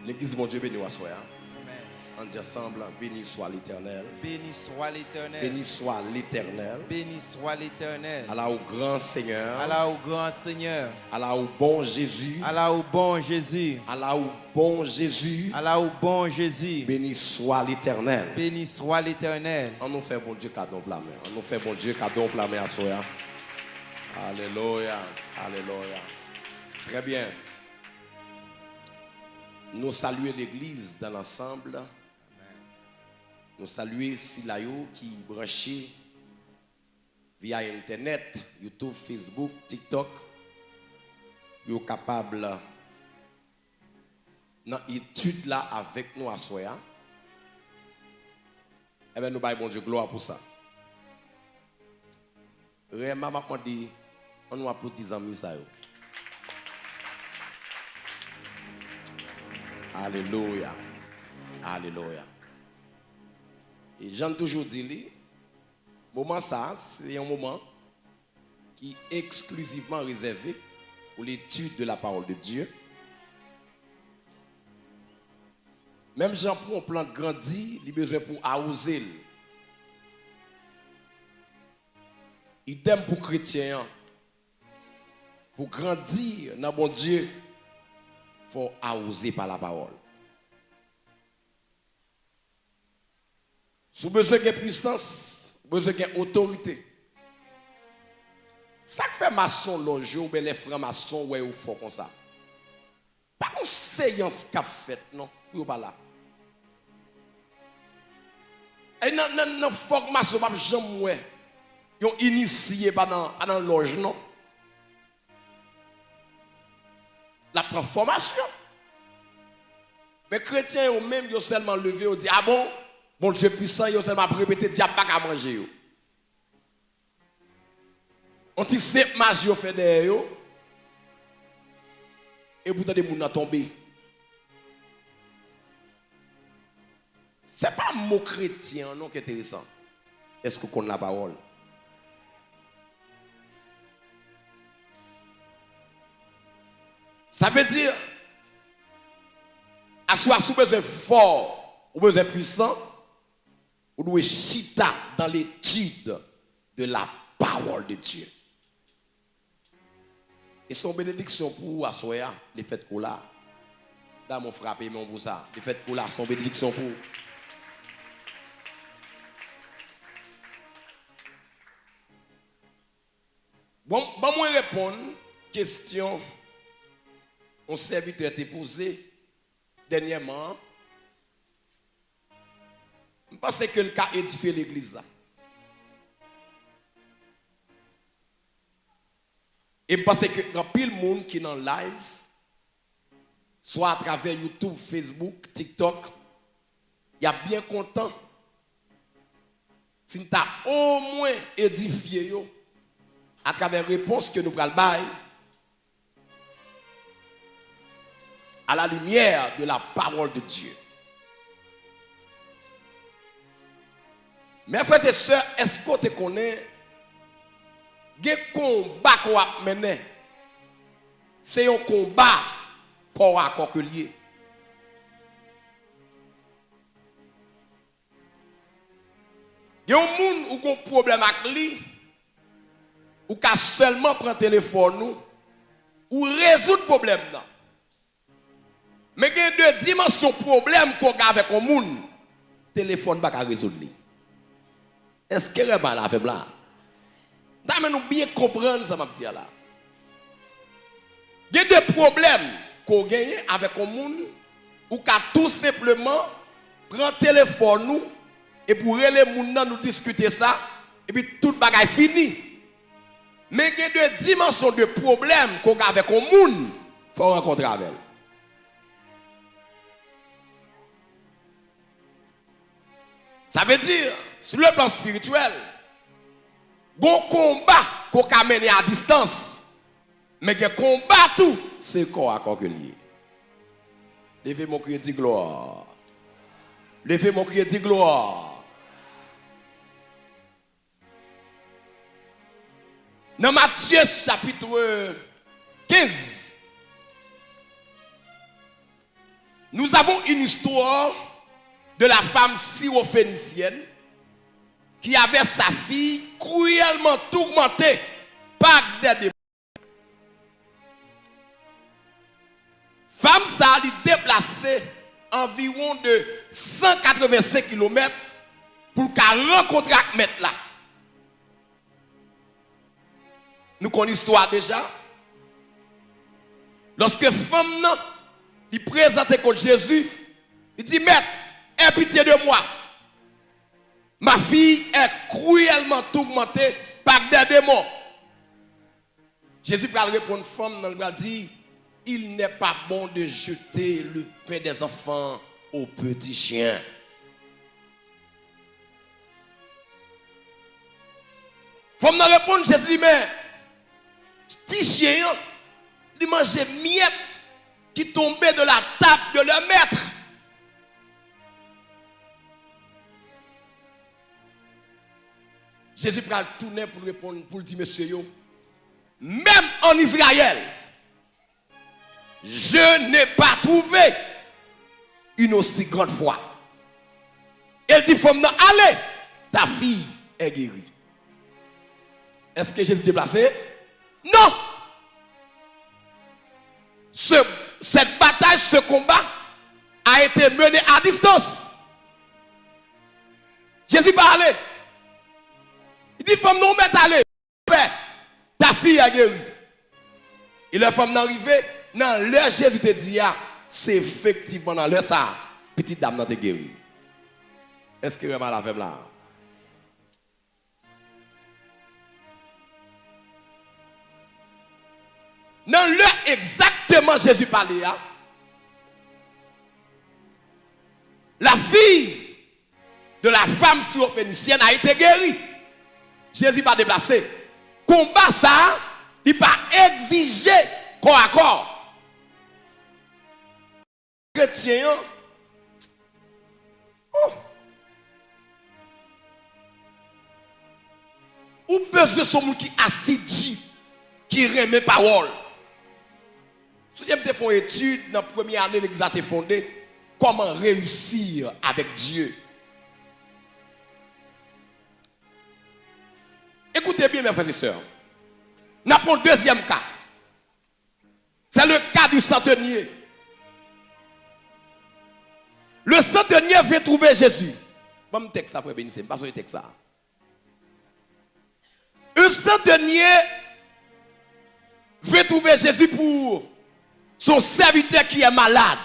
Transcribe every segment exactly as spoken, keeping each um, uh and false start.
Legliz, Bondye beni w aswè a. Amen. Ann di ansanm, béni soit l'Éternel. Béni soit l'Éternel. Béni soit l'Éternel. Béni soit l'Éternel. À la au grand Seigneur. À la au grand Seigneur. À la au bon Jésus. À la au bon Jésus. À la au bon Jésus. À la au bon Jésus. Béni soit l'Éternel. Béni soit l'Éternel. Ann nou fè Bondye kado yon pla men. Ann nou fè Bondye kado yon pla men aswè a. Alelouya. Alelouya. Très bien. Nou salye legliz dans l'ensemble. Nou salye sila yo ki branche via internet, YouTube, Facebook, TikTok. Yo kapab nan etid la avèk nou aswè a. Ebyen, nou bay Bondye glwa pou sa. Rèman, m ap mande, ann nou aplodi zanmi sa yo. Alelouya. Alelouya. E jan n toujou di li, moman sa a, se yon moman ki eksklizivman rezève pour l'étude de la parole de Dieu. Menm jan pou yon plant grandi, li bezwen pou awoze l. Idèm pou kretyen an. Pou grandi nan Bondye, fò w awoze pa lapawòl. Si w bezwen gen pwisans, ou bezwen gen otorite. Sa k fè masonlòj yo oubyen lè franmason wè yo fò konsa? Pa gon seyans k ap fèt non pou yo pa la. E nan, nan, nan fòmasyon, w p ap janm wè yon inisye pa nan, pa nan lòj non. L ap pran fòmasyon. Men kretyen yo menm, yo sèlman leve, yo di, a bon, Bondye pwisan, yo sèlman ap repete, dyab pa ka manje yo. Yon ti senp maji yo fè dèyè yo, epi w tande moun nan tonbe. Se pa mo kretyen an non ki enteresan. Èske w konn lapawòl? Sa vle di, aswè a, si w bezwen fò, ou bezwen pwisan, ou dwe chita dans l'étude de la parole de Dieu. E se yon benediksyon pou ou aswè a, lefèt ke w la. Damou frape men w pou sa. Lefèt ke w la, se yon benediksyon pou ou. Bon, ban mwen reponn kesyon yon sèvitè te poze dènyèman an. M panse ke l ka edifye legliz la. E m panse ke gen anpil moun ki nan live, swa atravè YouTube, Facebook, TikTok, y ap byen kontan si n ta omwen edifye yo atravè repons ke nou pral bay à la lumière de la parole de Dieu. Mes frères et sœurs, èske w te konnen gen konba ke w ap mennen? Se yon konba kò a kò ke l ye. Gen yon moun ou gon pwoblèm ak li, ou ka sèlman pran telefòn ou, ou rezoud pwoblèm nan. Men gen de dimansyon pwoblèm ke w gen avèk yon moun, telefòn pa ka rezoud li. Èske rèman la fè m la? M ta renmen nou byen konprann sa m ap di a la. Gen de pwoblèm ke w genyen avèk yon moun, ou ka tou senpleman pran telefòn ou epi w rele moun nan, nou diskite sa, epi tout bagay fini. Men gen de dimansyon de pwoblèm ke w gen avèk yon moun, fò w rankontre avè l. Sa vle di, sou le plan espirityèl, gon konba ke w ka mennen a distans, men gen konba tou, se kò a kò ke l ye. Leve men w, kriye, di glwa. Leve men w, kriye, di glwa. Nan Matye chapit kenz, Nous avons une histoire de la femme syrophénicienne qui avait sa fille cruellement tourmentée par des démons. Fanm sa a, li deplase anviwon de san katrevensenk kilomèt pou l ka rankontre ak Mèt la. Nou konn istwa a deja. Lòske fanm nan, li prezante kont Jezi, li di, Mèt, aie pitié de moi. Ma fille est cruellement tourmentée par des démons. Jezi pral reponn fanm nan, li pral di, il n'est pas bon de jeter le pain des enfants aux petits chiens. Fanm nan reponn Jezi, li men ti chen an, li manje myèt ki tonbe de la table de leur maître. Jezi pral tounen pou l reponn, pou l di mesye yo, menm an Izrayèl, je n'ai pas trouvé une aussi grande foi. E l di fanm nan, allez, ta fille est guérie. Èske Jezi deplase? Non! Ce, cette bataille, ce combat a été mené à distance. Jezi pa ale. Li di fanm nan, ou mèt ale. Pè, ta fille est guérie. E lè fanm nan rive, nan lè Jezi te di a, se efektivman nan lè sa a, pitit dam nan te geri. Èske w renmen avè m la? Nan lè egzakteman Jezi pale a, la fille de la femme syrophénicienne a été guérie. Jezi pa deplase. Konba sa a, li pa egzije kò a kò. Kretyen an, oh, ou bezwen se yon moun ki asidi, ki renmen pawòl. Sonje m te fè yon etid nan premye ane legliz la te fonde, Comment réussir avec Dieu. Écoutez bien, mes frères et sœurs. N ap pran yon dezyèm ka. C'est le cas du centenier. Le centenier vint trouver Jésus. Ban m tèks la, frè Benise, m pa sonje tèks sa. Un centenier vint trouver Jésus pour son serviteur qui est malade.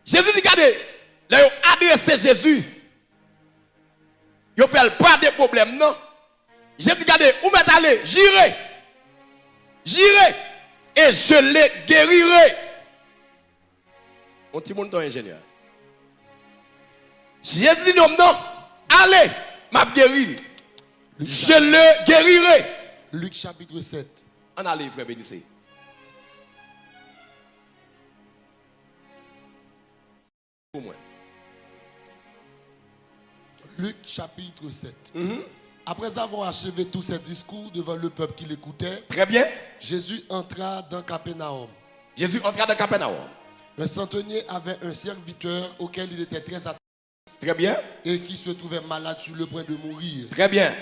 Jezi di, gade, lè yo adrese Jezi, yo fè l pa de pwoblèm, non. Jezi di, gade, ou mèt ale, j'irai, j'irai, et je le guérirai. On timoun ton enjenyè. Jezi di nonm nan, ale, m ap geri l. Je le guérirai. Lik chapit sèt. Ann ale, frè Benise. Pou mwen. Luc chapitre sept. Mhm. Après avoir achevé tous ses discours devant le peuple qui l'écoutait, très bien, Jésus entra dans Capernaum. Jésus entra dans Capernaum. Un centenier avait un serviteur auquel il était très attaché, très bien, et qui se trouvait malade sur le point de mourir. Très bien.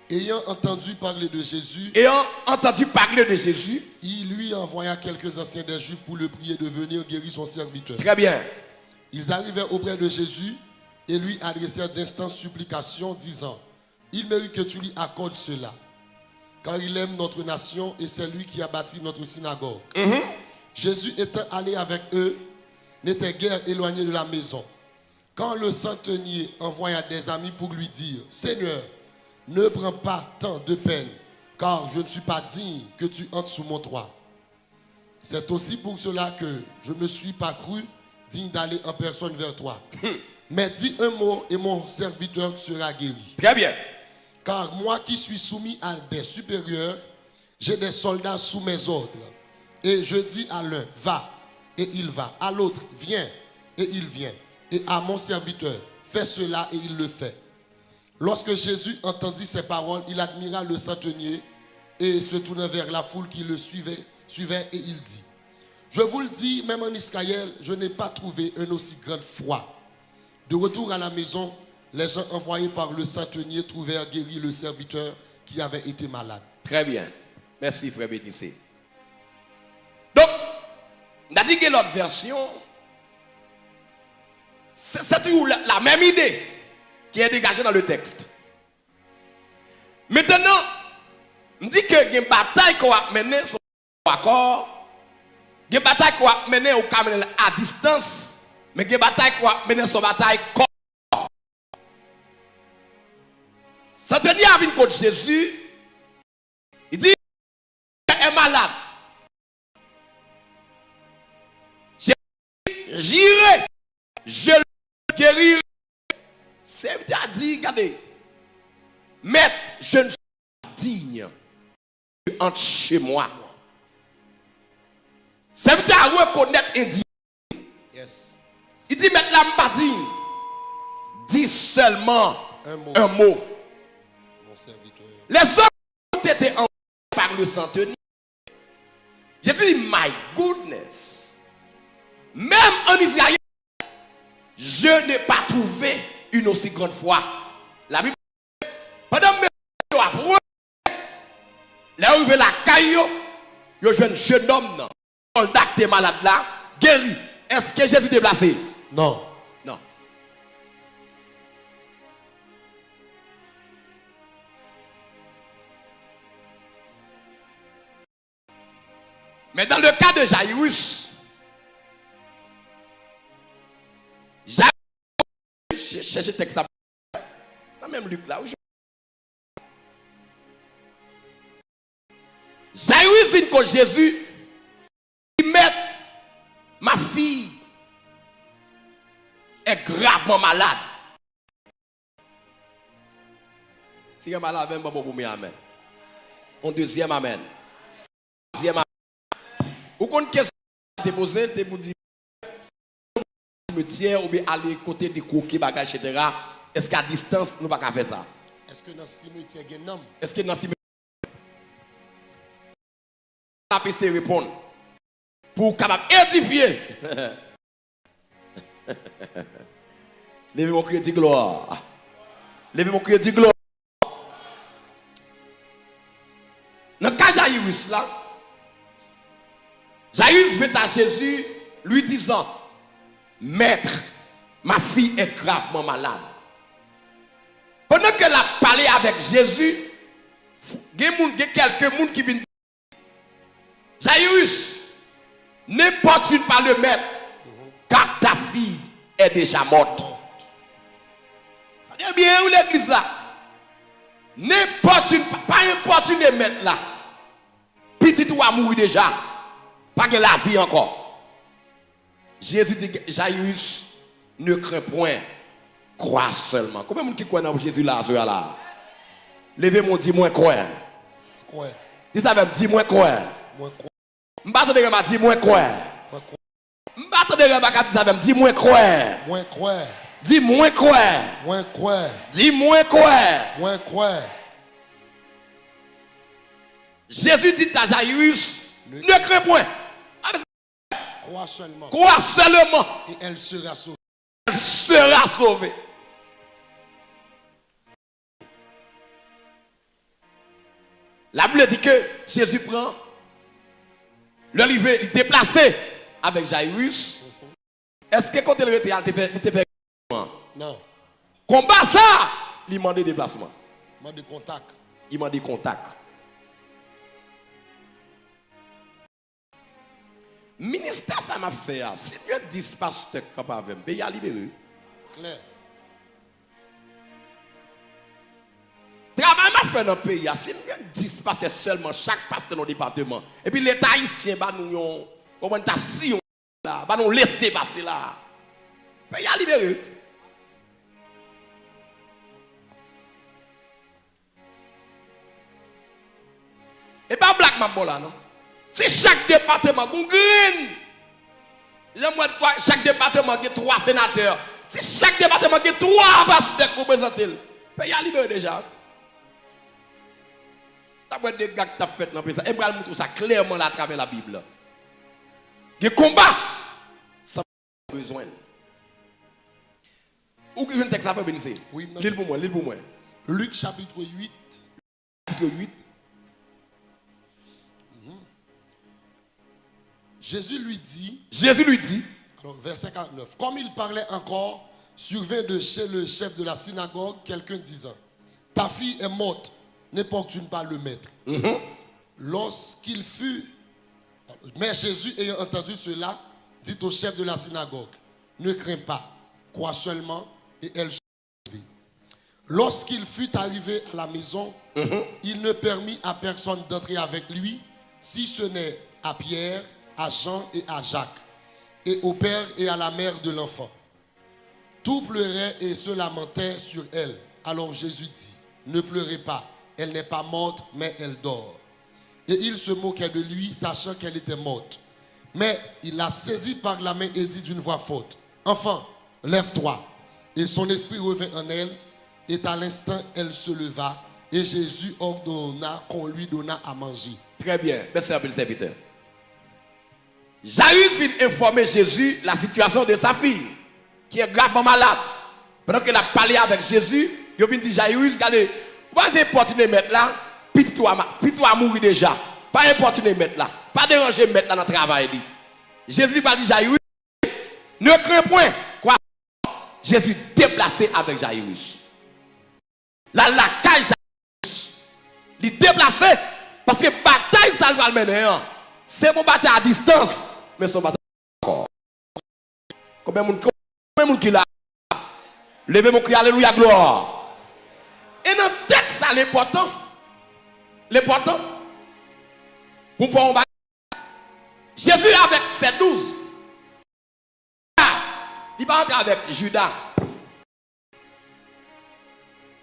Ayant entendu parler de Jésus, ayant entendu parler de Jésus, il lui envoya quelques anciens des Juifs pour le prier de venir guérir son serviteur. Très bien. Ils arrivèrent auprès de Jésus et lui adressèrent d'instantes supplications, disant, il mérite que tu lui accordes cela, car il aime notre nation et c'est lui qui a bâti notre synagogue. Mhm. Jésus étant allé avec eux, n'était guère éloigné de la maison. Quand le centenier envoya des amis pour lui dire, Seigneur, ne prends pas tant de peine, car je ne suis pas digne que tu entres sous mon toit. C'est aussi pour cela que je ne me suis pas cru digne d'aller en personne vers toi. Mais dis un mot et mon serviteur sera guéri. Très bien. Car moi qui suis soumis à des supérieurs, j'ai des soldats sous mes ordres. Et je dis à l'un, va, et il va. À l'autre, viens, et il vient. Et à mon serviteur, fais cela, et il le fait. Lorsque Jésus entendit ces paroles, il admira le centenier et se tournant vers la foule qui le suivait, suivait, et il dit, Je vous le dis, même en Israël, je n'ai pas trouvé une aussi grande foi. De retour à la maison, les gens envoyés par le centenier trouvèrent guéri le serviteur qui avait été malade. Très bien. Merci, frère Bénissé. Donk, n a di gen lòt vèsyon, se, se toujou la, la menm ide ki est dégagée dans le texte. Mentnan, m di ke gen batay ke w ap mennen sou akò, gen batay ke w ap mennen, ou ka mennen l a distans, men gen batay ke w ap mennen sou batay kò. Santeni a vin kot Jezi, li di, est malade. Jésus, j'irai, je le guérirai. Sèvitè a di, gade, Maître, je ne suis pas digne que tu entres chez moi. Sèvitè a rekonèt endiyite. Yes. Li di, Mèt la, m pa diy. Dis seulement un mot. Un mot. Mon serviteur. Les hommes ont été envoyés par le centenier. Jésus dit, My goodness. Même en Israël, je n'ai pas trouvé une aussi grande foi. La Bible, pandan mesye yo ap rele, lè yo rive lakay yo, yo jwenn jennonm nan, sòlda ki te malad la, geri. Èske Jezi deplase? Non. Non. Men dans le cas de Jairus, Jairus, chèche tèks la nan menm Lik la, wi. Jairus vin kot Jezi, li di, Maître, ma fille est gravement malade. Si gen mal avè m, ban m yon premye amèn. Yon dezyèm amèn. Dezyèm amèn. Ou konn kesyon te poze, te pou di, simetyè oubyen ale kote li kwoke bagay, etsetera. Èske a distans, nou pa ka fè sa? Èske nan simetyè gen nanm? Èske nan simetyè? N ap eseye reponn pou w kapab edifye. Leve men w, kriye, di glwa. Leve men w, kriye, di glwa. Nan ka Jairus la, Jairus vint à Jésus, lui disant, Maître, ma fille est gravement malade. Pandan ke l ap pale avèk Jezi, gen moun, gen kèlke moun ki vin Jairus, n'importune pas le maître, car ta fille est déjà morte. Tande byen, wi, legliz la. N'importune, pa, pa enpòtine mèt la. Pitit ou a mouri deja. Pa gen lavi ankò. Jezi di, Jairus, ne crains point, crois seulement. Konbyen moun ki kwè nan Jezi la, aswè a la? Leve men w, di, mwen kwè. Kwè. Di sa avè m, di, mwen kwè. Mwen kwè. M pa tande rèm a, di, mwen kwè. Mwen kwè. M pa tande rèm a k ap di sa avè m, di, mwen kwè. Mwen kwè. Di, mwen kwè. Mwen kwè. Di, mwen kwè. Mwen kwè. Jésus dit à Jairus, ne crains point. Crois seulement. Crois seulement. Et elle sera sauvée. Elle sera sauvée. La Bible di ke Jezi pran, lè l rive, li deplase avèk Jairus. Èske kote l rete a, li te fè, li te fè? Non. Konba sa, li mande deplasman. Mande kontak. Li mande kontak. Ministè sa m ap fè a, si m jwenn dis pastè k kanpe avè m, peyi a libere. Klè. Travay m ap fè nan peyi a, si m jwenn dis pastè sèlman, chak pastè nan yon depatman, epi Leta ayisyen ba nou yon, konprann, ta siyon la, ba nou lese pase la. Peyi a libere. E pa blag m ap ba w la, non. Si chak depatman gon grenn, jan m wè twa, chak depatman gen twa senatè, si chak depatman gen twa pastè k reprezante l, peyi a libere deja. T ap wè dega k t ap fèt nan peyi sa. E m pral montre w sa klèman la atravè Labib la. Gen konba. San bezwen. Ou ki jwenn tèks la, frè Benise? Wi, m nan tèks la. Li l pou mwen, li l pou mwen. Lik chapit uit. Chapit uit. Mhm. Jésus lui dit, Jésus lui dit, alors, verset quarante-neuf, comme il parlait encore, survint de chez le chef de la synagogue quelqu'un disant, ta fille est morte, n'importune pas le maître. Mhm. Lorsqu'il fut, mais Jésus, ayant entendu cela, dit au chef de la synagogue, ne crains pas, crois seulement, et elle sera sauvée. Lorsqu'il fut arrivé à la maison, mhm, il ne permit à personne d'entrer avec lui, si ce n'est à Pierre, à Jean et à Jacques, et au père et à la mère de l'enfant. Tous pleuraient et se lamentaient sur elle. Alors Jésus dit, ne pleurez pas, elle n'est pas morte, mais elle dort. Et ils se moquaient de lui, sachant qu'elle était morte. Mais il la saisit par la main et dit d'une voix forte, enfant, lève-toi. Et son esprit revint en elle, et à l'instant elle se leva, et Jésus ordonna qu'on lui donnât à manger. Très bien. Merci à vous, serviteur. Jairus vin enfòme Jezi la sitiyasyon de sa fiy, ki est gravement malad. Pandan ke l ap pale avèk Jezi, yo vin di Jairus, gade, ou pa bezwen enpòtine mèt la, pitit ou a ma-, pitit ou a mouri deja. Pa enpòtine mèt la, pa deranje mèt la nan travay li. Jezi pral di Jairus, ne crains point, kwa. Jezi deplase avèk Jairus. L al lakay Jairus. Li deplase, paske batay sa l pral mennen an, se yon batay a distans, men se yon batay ankò. Konbyen moun, konbyen moun ki la? Leve men w, kriye alelouya, glwa. E nan tèks sa, l enpòtan. L enpòtan pou m fè yon bagay. Jezi avèk sè douz. Li pa antre avèk Jida.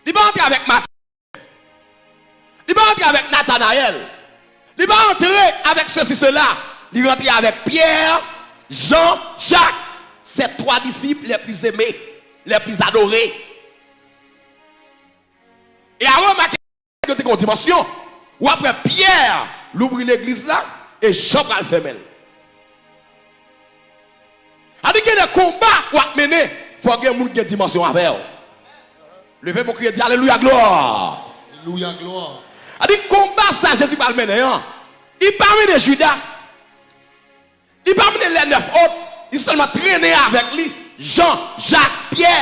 Li pa antre avèk Matye. Li pa antre avèk Natanayèl. Li pa antre avèk sesi, sela. Li rantre avèk Pyè, Jan, Jak, ces trois disciples les plus aimés, les plus adorés. E a remake, yo te gen yon dimansyon. W ap wè Pyè louvri legliz la e Jan pral fèmen l. Sa di gen de konba w ap mennen, fò gen moun ki gen dimansyon avè w. Leve men w, kriye, di alelouya, glwa. Alelouya, glwa. Sa di konba sa Jezi pral mennen an, li pa mennen Jida. Li pa mennen lè nèf ot, li sèlman trennen avèk li Jan, Jak, Pyè.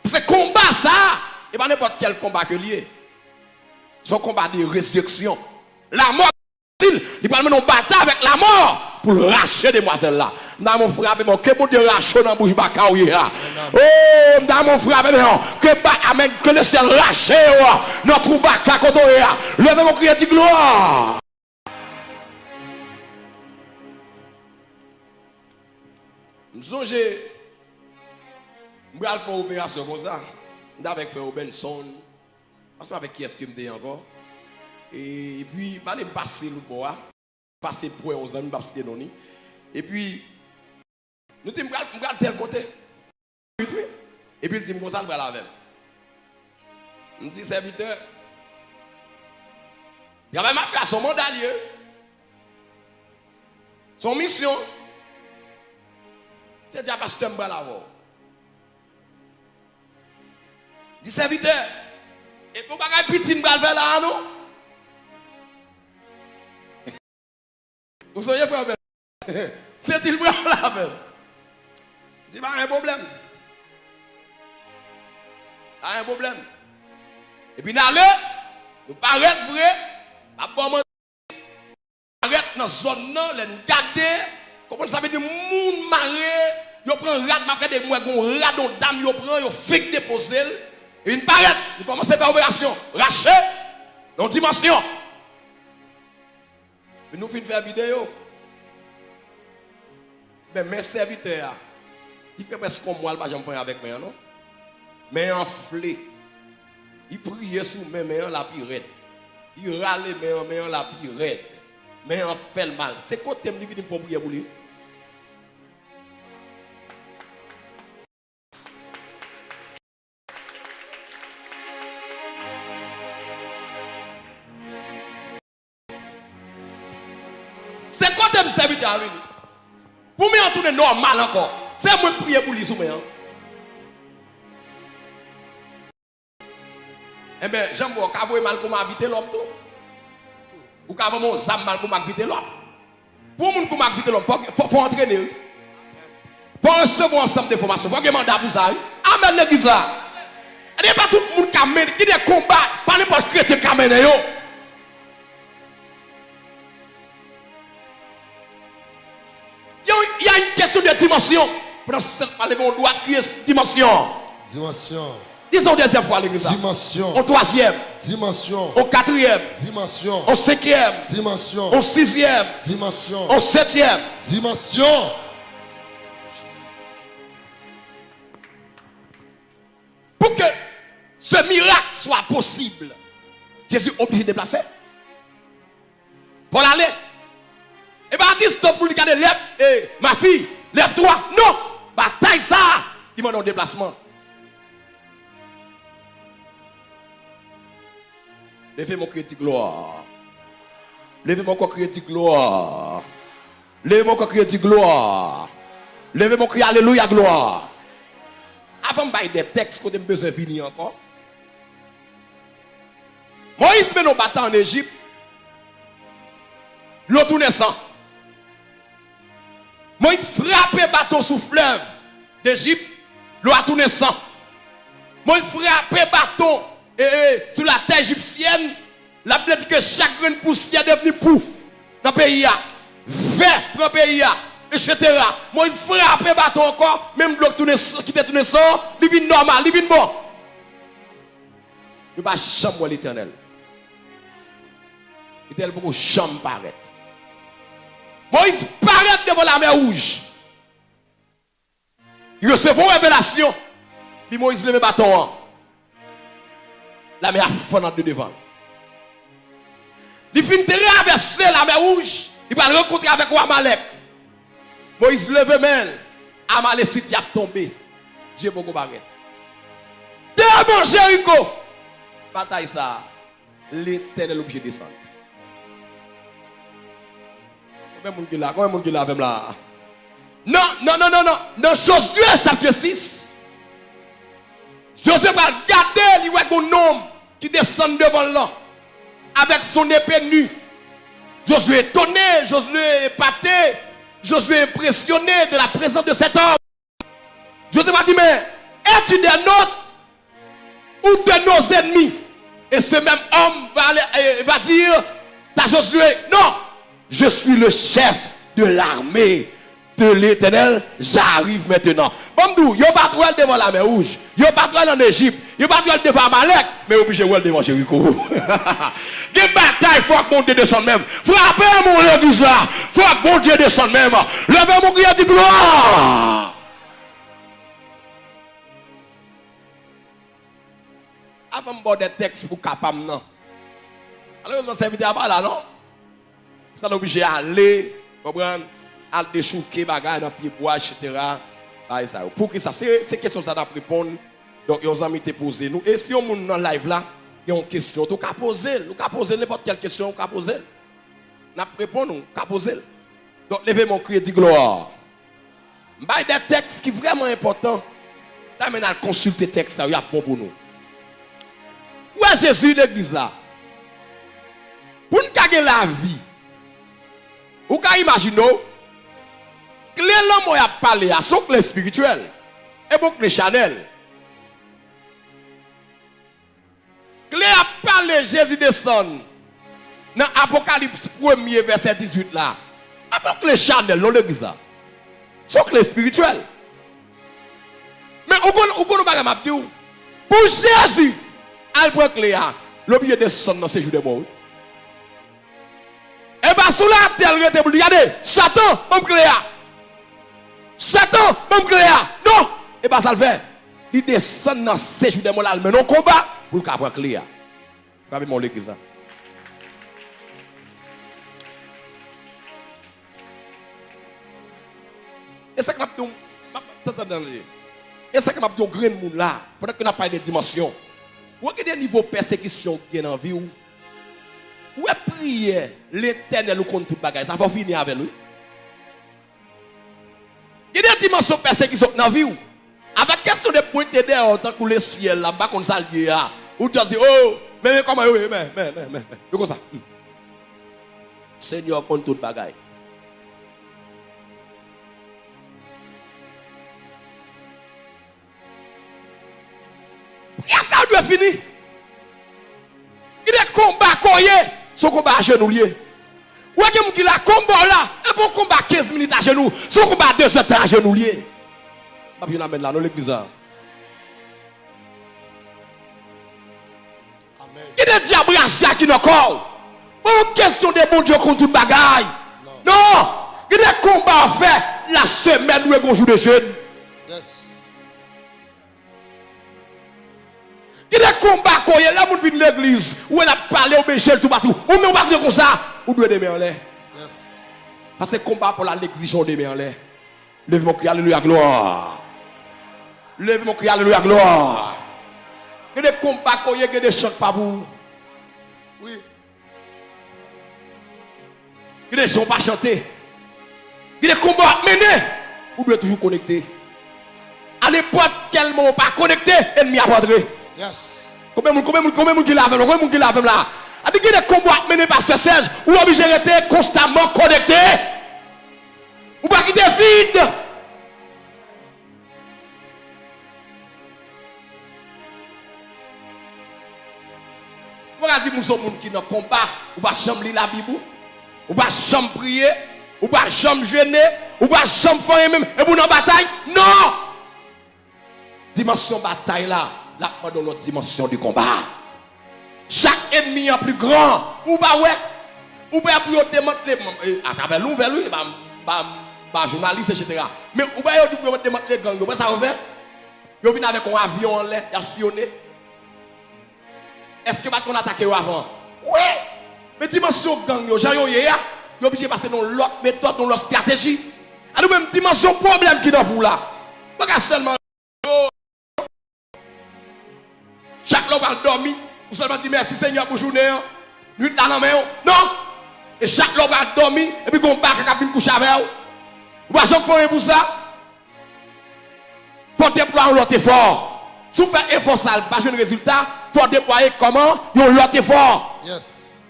Paske konba sa a, e pa nenpòt kèl konba ke l ye. Se yon konba de rezireksyon. Lanmò, li pral mennen yon batay avèk lanmò pou l rache demwazèl la. M ta renmen w frape men w, ke Bondye rache w nan bouch baka w ye a. O, m ta renmen w frape men w, ke ba-, amèn, ke lesyèl rache w nan twou baka kote w ye a. Leve men w, kriye, di glwa. M sonje, m pral fè yon operasyon konsa. M t avèk frè Robenson. Ansanm avèk kiyès ke m te ye ankò? E, epi, m ale m pase lòt bò a. Pase pran yon zanmi, m p ap site non li. Epi, nou di m pral, m pral tèl kote. Wi, wi. Epi l di m konsa l pral avè m. M di, sèvitè, travay m ap fè a se yon manda l ye. Se yon misyon. Se di a pastè m pral avè w. Di sèvitè, e pou bagay piti m pral fè la a non. Ou sonje frè Bèl? Se di l pral avè m. Di pa gen pwoblèm. Pa gen pwoblèm. Epi n ale, nou parèt vre, m ap ba w manti, parèt nan zòn nan, lè n gade, konprann sa vle di moun mare, yo pran rad, m ap gade, m wè gon rad yon dam yo pran, yo fenk depoze l. Epi n parèt, nou kòmanse fè operasyon, rache, nan yon dimansyon. Men nou fin fè videyo. Men, men sèvitè a, li fè prèske yon mwa l pa janm fann avèk men an non. Men an anfle. Li priye sou men, men an la pi rèd. Li rale men an, men an la pi rèd. Men an fè l mal. Se kote m li vini m fè yon priyè pou li. Se kote m sèvitè a vini. Pou men an tounen nòmal ankò. Se mwen k priye pou li sou men an. Enben, jan m wè w ka voye m al kòm a Vitelòm tou. Ou ka ban m yon zam m al kòm ak Vitelòm. Pou yon moun kòm ak Vitelòm, fò, fò, fò antrene, wi. Fò resevwa ansanm de fòmasyon. Fò gen manda pou sa, wi. Amèn, legliz la. E pa tout moun ka mennen, gen de konba, pa nenpòt kretyen ka mennen yo. Il y a une question de dimension. Pran sèt pa leve yon dwat, kriye dimansyon. Dimansyon. Di sa yon dezyèm fwa, legliz la. Dimansyon. Yon twazyèm. Dimansyon. Yon katriyèm. Dimansyon. Yon senkyèm. Dimansyon. Yon sizyèm. Dimansyon. Yon setyèm. Dimansyon. Pou ke ce miracle soit possible, Jezi oblije deplase. Fò l ale. E pa a distans pou li gade, lève, eh, ma fille, lève-toi. Non! Batay sa a, li mande yon deplasman. Leve men w, kriye di glwa. Leve men w ankò, kriye di glwa. Leve men w ankò, kriye di glwa. Leve men w, kriye alelouya, glwa. Avan m bay de tèks kote m bezwen vini ankò. Moyiz mennen yon baton ann Ejip. Dlo tounen san. Moyiz frape baton sou flèv Dejip, dlo a tounen san. Moyiz frape baton, e, e, sou latè ejipsyèn, l ap vle di ke chak grenn pousyè devni pou nan peyi a. Vè pran peyi a, etsetera. Moyiz frape baton ankò, menm dlo ki tounen san, ki te tounen san, li vin nòmal, li vin bon. Yo pa janm wè Letènèl. Letènèl poko janm parèt. Moyiz parèt devan Lamè Wouj. Li resevwa yon revelasyon. Epi Moyiz leve baton an. Lamè a fann an de devan l. Li fin travèse Lamè Wouj, li pral rankontre avèk wa Amalèk. Moyiz leve men l, Amalesit y ap tonbe. Dye poko parèt. Devan Jeriko! Batay sa a, Letènèl oblije desann. Konbyen moun ki la? Konbyen moun ki la avè m la? Nan, nan, nan, nan, nan, nan Jozye chapit sis, Jozye pral gade, li wè gon nonm ki desann devan l lan, avec son épée nue. Josué étonné, Josué épaté, Josué impressionné de la présence de cet homme. Josué va dire, mais es-tu des nôtres ou de nos ennemis? Et ce même homme va, aller, euh, va dire à Josué, non, je suis le chef de l'armée de l'Éternel, j'arrive maintenant. Ban m di w, yo pa t wè l devan Lamè Wouj, yo pa t wè l ann Ejip, yo pa t wè l devan Amalèk, men yo oblije wè l devan Jeriko. Gen batay, fòk Bondye desann menm. Frape men w legliz la, fòk Bondye desann menm. Leve men w, kriye, di glwa. Avan m ba w de tèks pou ka pa m nan. Malerezman, sèvitè a pa la, non? Sa n oblije ale, konprann, al dechouke bagay nan pyebwa, etsetera. Bagay sa yo. Poukisa? Se, se kesyon sa n ap reponn. Donk, yon zanmi te poze nou. E si yon moun nan live la gen yon kesyon, tou ka poze l. Ou ka poze l nenpòt kèl kesyon, ou ka poze l. N ap reponn ou, ou ka poze l. Donk, leve men w, kriye, di glwa. M bay de tèks ki vrèman enpòtan. Ta men al konsilte tèks sa yo, y ap bon pou nou. Ou wè Jezi, legliz la. Pou n ka gen lavi, ou ka imajine w, kle lanmò y ap pale a, se yon kle espirityèl. E bon kle chanèl. Kle ap pale Jezi desann nan Apokalips premye vèsè dizuit la. A pa kle chanèl non legliz la. Se yon kle espirityèl. Men ou konn, ou konn yon bagay m ap di w. Pou Jezi al pran kle a, l oblije desann nan sejou dè mò, wi. E pa sou latè l rete pou l di, gade, Satan, ban m kle a. Satan, ban m kle a. Non, e pa sa l fè. Li desann nan sejou dè mò l al mennen yon konba pou l ka pran kle a. Frape men w legliz la. E sa k m ap di w, m ap, tande, tande. E sa k m ap di yon grenn moun la, pandan ke n ap pale de dimansyon. Ou wè gen de nivo pèsekisyon ou gen nan vi w. Ou wè priyè, Letènèl ou konn tout bagay. Sa fò w fini avè l, wi. Gen de dimansyon pèsekisyon k nan vi w. Avèk kesyon de pwente dèyè w tankou lesyèl la, m pa konn sa l ye a. Ou just di, oh, men, men kòman yo ye, men, men, men, men, men. Yo konsa. Hmm. Senyè konn tout bagay. Priyè sa a dwe fini. Gen de konba ke w ye, se yon konba ajenou l ye. Ou wè gen moun ki la, konba w la, e pa yon konba kenz minit ajenou, se yon konba de zèdtan ajenou l ye. M ap jwenn amèn la, non, legliz la. Amèn. Gen de dyab rasyal ki nan kò w. Pa yon kesyon de Bondye konn tout bagay. Non. Non. Gen de konba w fè, la semèn ou e gon jou de jèn. Yes. Gen de konba ke w ye, lè moun vin legliz, ou wè l ap pale, ou benje l toupatou. Ou menm ou pa dwe konsa, ou dwe de men anlè. Yes. Paske konba pa w la, l egzije w de men anlè. Leve men w, kri alelouya, glwa. Leve men w, kri alelouya, glwa. Gen de konba ke w ye, gen de chan k pa pou ou. Wi. Gen de jan w pa chante. Gen de konba w ap mennen. Ou dwe toujou konekte. A nenpòt kèl moman w pa konekte, ènmi ap antre. Yes. Konbyen moun, konbyen moun, konbyen moun ki la avè m la? Konbyen moun ki la avè m la? A di gen de konba w ap mennen, pastè Sèj, ou oblije rete konstamman konekte. Ou pa kite vid. Ou pa ka di moun se yon moun ki nan konba, ou pa janm li Labib ou, ou pa janm priye, ou pa janm jene, ou pa janm fè anyen menm, epi ou nan batay? Non! Dimansyon batay la, l ap mande yon lòt dimansyon de konba. Chak ènmi an pli gran. Ou pa wè? Ou pa wè pou yo demantle, e, atravè nouvèl, wi, m pa, m pa, m pa jounalis, etsetera. Men ou pa wè yo di pou yo demantle gang yo, wè sa yo fè? Yo vin avèk yon avyon anlè, y ap siyone. Èske yo pa t konn atake yo avan? Wi! Men dimansyon gang yo, jan yo ye a, yo oblije pase nan yon lòt metòd, nan yon lòt estrateji. A nou menm, dimansyon pwoblèm ki nan vi w la. Pa ka sèlman Chak lè w pral dòmi, ou sèlman di, mèsi Senyè pou jounen an. Nwit la nan men w. Non! E chak lè w pral dòmi, epi gon baka k ap vin kouche avè w. Ou pa janm fè anyen pou sa. Fò w deplwaye yon lòt efò. Si w fè efò sa a, l pa jwenn rezilta, fò w deplwaye kòman? Yon lòt efò. Yes.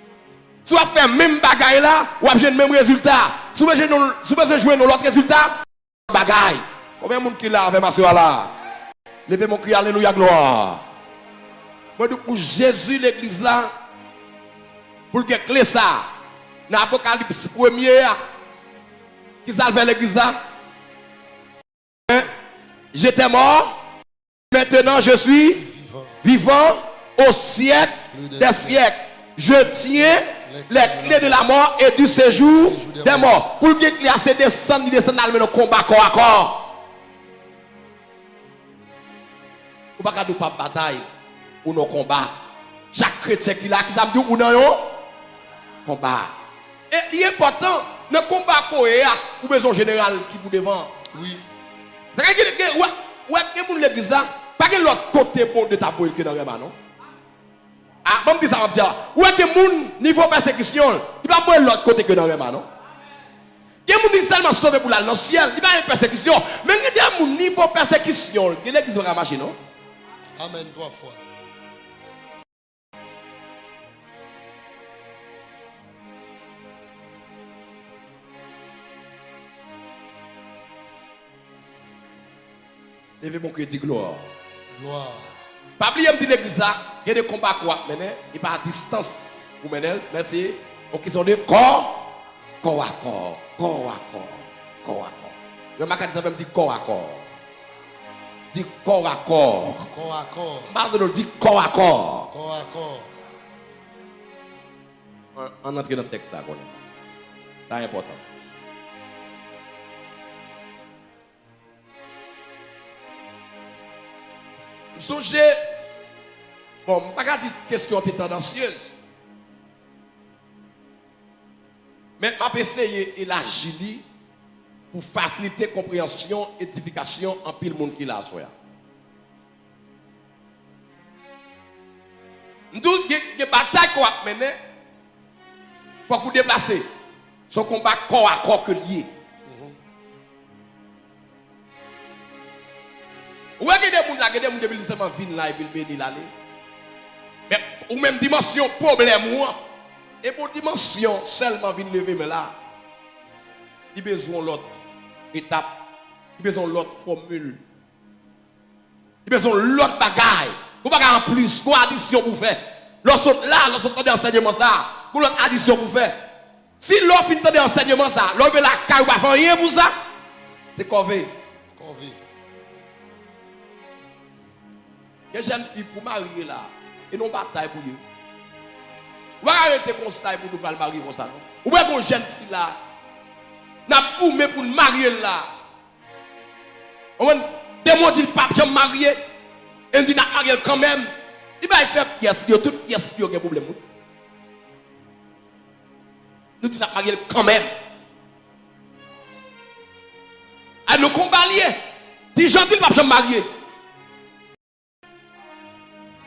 Si w ap fè menm bagay la, w ap jwenn menm rezilta. Si w bezwen, si w bezwen jwenn yon lòt rezilta, bagay. Konbyen moun ki la avè m aswè a la? Leve men w, kri alelouya, glwa. Mwen di w pou Jezi legliz la, pou l gen kle sa a. Nan Apokalips premye a, ki sa l fè legliz la? Hein? J'étais mort, maintenant je suis vivant au siècle des siècles. Je tiens les clés de la mort et du séjour des morts. Pou l gen kle a, se desann, li desann al mennen konba kò a kò. Ou pa ka di w p ap batay, ou nan konba. Chak kretyen ki la, ki sa m di w, ou nan yon konba. E li enpòtan, nan konba ke w ye a, ou bezwen yon jeneral ki pou devan. Wi. Sa ka gen, gen, wè, wè, gen moun legliz la, pa gen lòt kote Bondye ta voye l ke nan Rèma, non. A, ban m di sa m ap di a. Ou wè gen moun, nivo pèsekisyon l, li pa voye l lòt kote ke nan Rèma, non. Gen moun li sèlman sove pou l al nan syèl, li pa gen pèsekisyon. Men gen de moun, nivo pèsekisyon l, gen legliz pa ka mache, non. Amèn, twa fwa. Leve men w, kri, di glwa. Glwa. Pa bliye m di legliz la, gen de konba ke w ap mennen, e pa a distans ou mennen l, men se yon kesyon de kò, kò a kò, kò a kò, kò a kò. Yon makadis avè m, di kò a kò. Di kò a kò. Kò a kò. M pa tande w, di kò a kò. Kò a kò. Ann, ann antre nan tèks la kounye a. Sa enpòtan. M sonje, bon, m pa ka di kesyon an te tandansyez, men m ap eseye elaji li pou fasilite konpreyansyon, edifikasyon anpil moun ki la aswè a. M di w, gen, gen batay ke w ap mennen, fòk ou deplase. Se yon konba kò a kò ke l ye. Mhm. Ou wè gen de moun la, gen de moun depi l sèlman vin la epi l beni l ale. Men ou menm dimansyon pwoblèm ou an, e pou dimansyon sèlman vin leve men la, li bezwen yon lòt etap, li bezwen yon lòt fòmil. Li bezwen yon lòt bagay. Gon bagay anplis, gon adisyon pou fè. Lè w sot la, lè w sot tande ansèyman sa a, gon lòt adisyon pou fè. Si lè w fin tande ansèyman sa a, lè w rive lakay ou pa fè anyen pou sa, se kòve. Kòve. Gen jèn fi pou marye la, e non batay pou ye. Ou pa ka rete konsa epi w pral marye konsa non. Ou wè gon jèn fi la, n ap goumen pou n marye l la. Ou konprann? Demon di l p ap janm marye. E n di n ap marye l kanmenm. Li bay fè pyès li yo, tout pyès li yo gen pwoblèm wi. Nou di n ap marye l kanmenm. A nou konba l ye. Ti Jan di l p ap janm marye.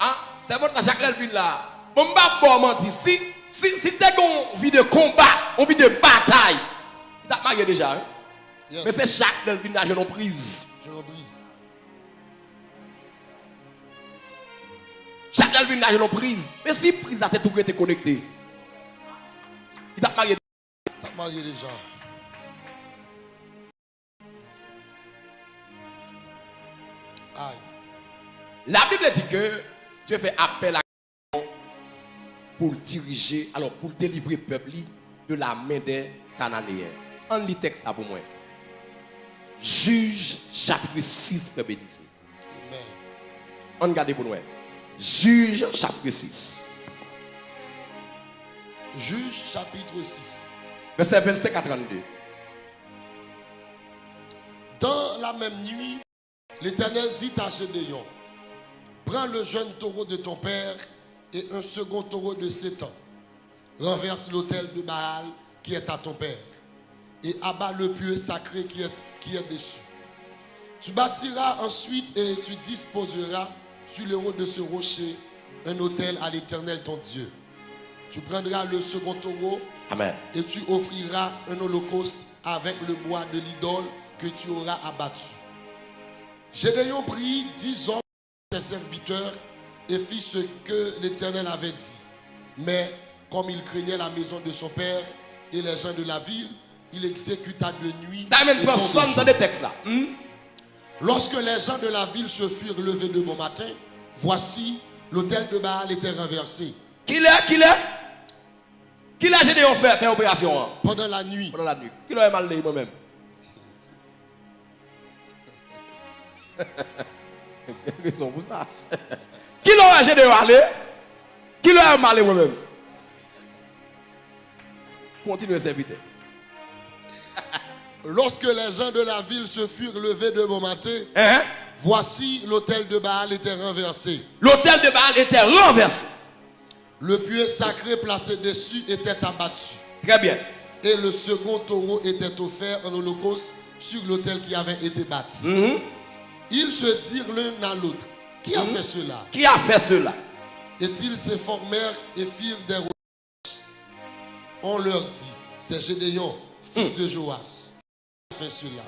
An, sèvant sa Jacques Delvin la. Bon, m pa ba w manti. Si, si, si te gen yon vi de konba, yon vi de batay, li t ap marye deja wi. Men se Jacques Delvin la jwenn yon priz. Jwenn yon priz. Jacques Delvin la jwenn yon priz. Men si priz la te tou rete konekte, li t ap marye. T ap marye deja. Ay. La Bible dit que Dieu fait appel à pour diriger, alors pour délivrer peuple li de la main des Cananéens. Ann li tèks la pou mwen. Jij chapit sis, frè Benise. Amen. Ann gade pou nou wè. Jij chapit sis. Jij chapit sis. Vèsè vennsenk a trannde. Dans la même nuit, l'Éternel dit à Gédéon, prends le jeune taureau de ton père et un second taureau de sept ans. Renverse l'autel de Baal qui est à ton père, et abat le pieu sacré qui est, qui est dessus. Tu bâtiras ensuite et tu disposeras sur le haut de ce rocher un autel à l'Éternel ton Dieu. Tu prendras le second taureau Amen. Et tu offriras un holocauste avec le bois de l'idole que tu auras abattu. Gédéon prit dix hommes ses serviteurs et fit ce que l'Éternel avait dit. Mais comme il craignait la maison de son père et les gens de la ville, il exécuta de nuit et non de jour. Tande tèks la. Hmm? Lorsque les gens de la ville se furent levés de bon matin, voici, l'autel de Baal était renversé. Kilè, kilè? Kilè Jedeyon fè, fè operasyon an? Pendant la nuit. Pandan lannuit. Kilè w wè m al leye mwen menm? Gen rezon pou sa. Kilè w wè Jedeyon ale? Kilè w wè m ale mwen menm? Kontinye, sèvitè. Lorsque les gens de la ville se furent levés de bon matin, Hein? Voici, l'autel de Baal était renversé. L'autel de Baal était renversé. Le pieu sacré placé dessus était abattu. Très bien. Et le second taureau était offert en holocauste sur l'autel qui avait été bâti. Mhm. Ils se dirent l'un à l'autre, qui a Mhm. fait cela? Qui a fait cela? Et ils se formèrent et firent des recherches. On leur dit, c'est Gédéon, fils Hmm. de Joas. Fait cela.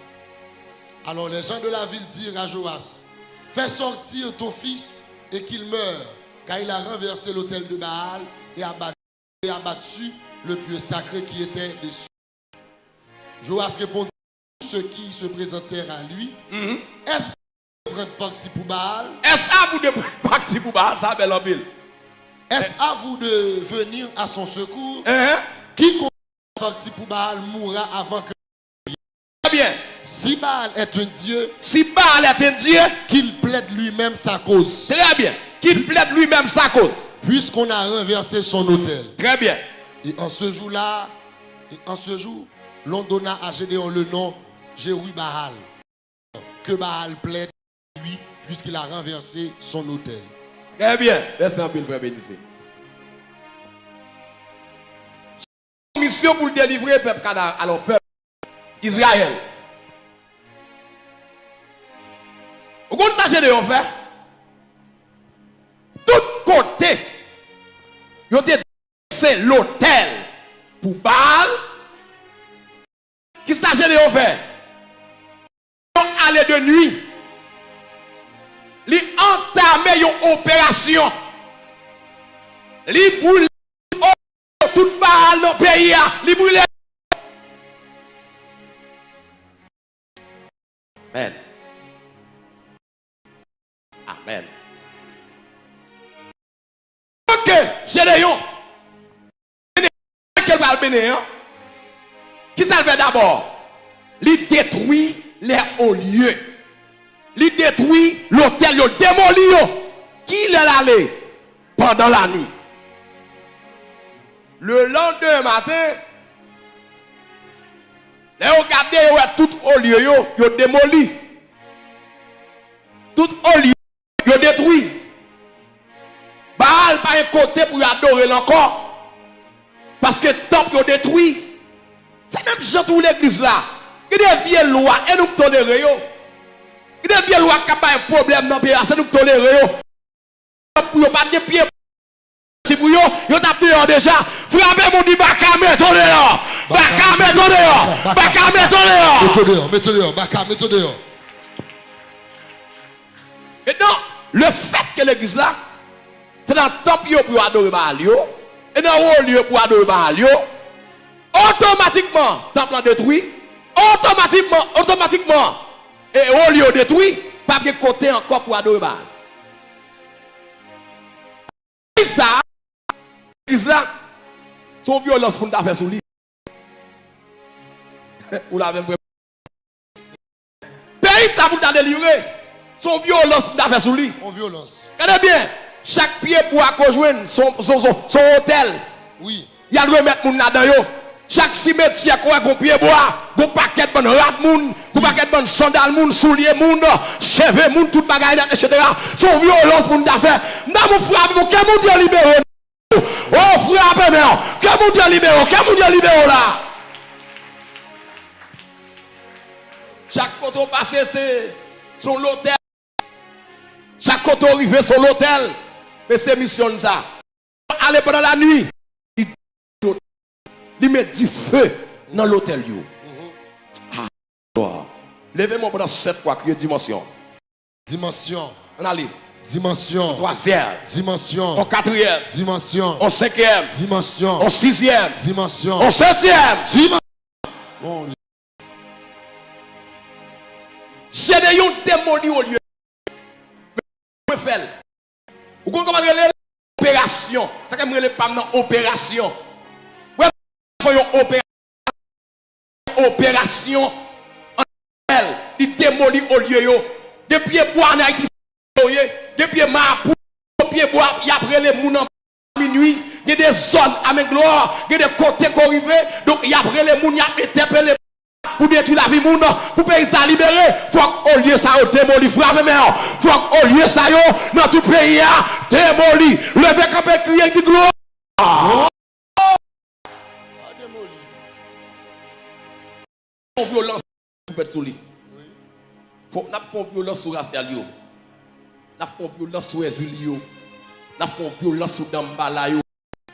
Alors les gens de la ville dirent à Joas, fais sortir ton fils et qu'il meure, car il a renversé l'autel de Baal et abattu, et abattu le pieu sacré qui était dessus. Joas répondit à tous ceux qui se présentèrent à lui, Mhm. est-ce à vous de prendre parti pour Baal? Est-ce à vous de prendre parti pour Baal? Sa bèl anpil. Est-ce à vous de venir à son secours? Hein? Quiconque parti pour Baal mourra avant que Très bien. Si Baal est un dieu, Si Baal est un dieu, qu'il plaide lui-même sa cause. Très bien. Qu'il plaide lui-même sa cause. Puisqu'on a renversé son autel. Très bien. Et en ce jour-là, et en ce jour, l'on donna à Gédéon le nom Jérubaal. Que Baal plaide lui, puisqu'il a renversé son autel. Très bien. Mèsi anpil, frè Benise. Misyon pou l delivre pèp Kana, alò, pèp Izrayèl. Ou konn sa Jedeyon fè? Tout kote yo te dwese lotèl pou Baal, kisa Jedeyon fè? Yo ale de nwi. operasyon. Li boule tout Baal nan peyi a. Li boule. Amèn. Amèn. Ke Jedeyon, ke l pral mennen an, kisa l fè dabò? Li detwi lè olye. Li detwi lotèl yo, demoli yo. Kilè l ale? Pandan lanwi. Le lendemain maten, lè yo gade, yo wè tout olye yo, yo demoli. Tout olye yo detwi. Baal pa gen kote pou yo adore l ankò. Paske tanp yo detwi. Se menm jan tou legliz la. Gen de vye lwa, e nou k tolere yo. Gen de vye lwa k ap bay pwoblèm nan peyi a, se nou k tolere yo. Pou yo pa t gen pye si pou yo, yo t ap deyò deja. Frape moun, di, "Baka, mete w deyò! Baka, mete w deyò! Baka, mete w deyò!" Mete w deyò, mete w deyò, Baka, mete w deyò. Mentnan, lefètke legliz la, se nan tanp yo pou yo adore Baal yo, e nan olye pou adore Baal yo, otomatikman, tanp lan detwi, otomatikman, otomatikman, e olye yo detwi, p ap gen kote ankò pou adore Baal. Sa, legliz la, se yon vyolans pou n ta fè sou li. Ou la menm vrè. Peyi sa pou l ta delivre, se yon vyolans pou n ta fè sou li. On vyolans. Gade byen, chak pye bwa ke w jwenn, se yon, se yon, se yon, se yon otèl. Wi. Y al remèt moun ladan yo. Chak simetyè ke w wè gon pye bwa, gon pakèt bann rad moun, gon pakèt bann sandal moun, soulye moun, cheve moun, tout bagay nèt, etsetera. Se yon vyolans pou n ta fè. M ta pou frape pou ke Bondye libere nou. O, frape men w. Ke Bondye libere w, ke Bondye libere w la. Chak kote w pase, se, se yon lotèl. Chak kote w rive, se yon lotèl. Men se misyon n sa. Ale pandan lanwi, li, li met dife nan lotèl yo. Ah, glwa. Leve men w pandan sèt fwa, kriye dimansyon. Dimansyon. Ann ale. Dimansyon. On twazyèm. Dimansyon. On katriyèm. Dimansyon. On senkyèm. Dimansyon. On sizyèm. Dimansyon. On setyèm. Dimansyon. Bon, Jedeyon demoli olye. Mwen fè l. Ou konn kòman l rele l? Operasyon. Sa k fè m rele pa m nan operasyon. Wè, fè yon operasyon. Operasyon an fè l. Li demoli olye yo. Gen pye bwa an Ayiti, sa yo ye. Gen pye mapou, pye bwa, y ap rele moun an minwi, gen de zòn, amèn glwa, gen de kote ke w rive, donk y ap rele moun, y ap entèpele pou detwi lavi moun, pou peyi sa libere, fòk olye sa yo demoli, frape men w, fòk olye sa yo nan tout peyi a demoli. Leve kanpe, kriye, di glwa. Yon vyolans fèt sou li. Fò, n ap fè yon vyolans sou rasyal yo. N ap fè yon vyolans sou Èzili yo. N ap fè yon vyolans sou Danmbala yo.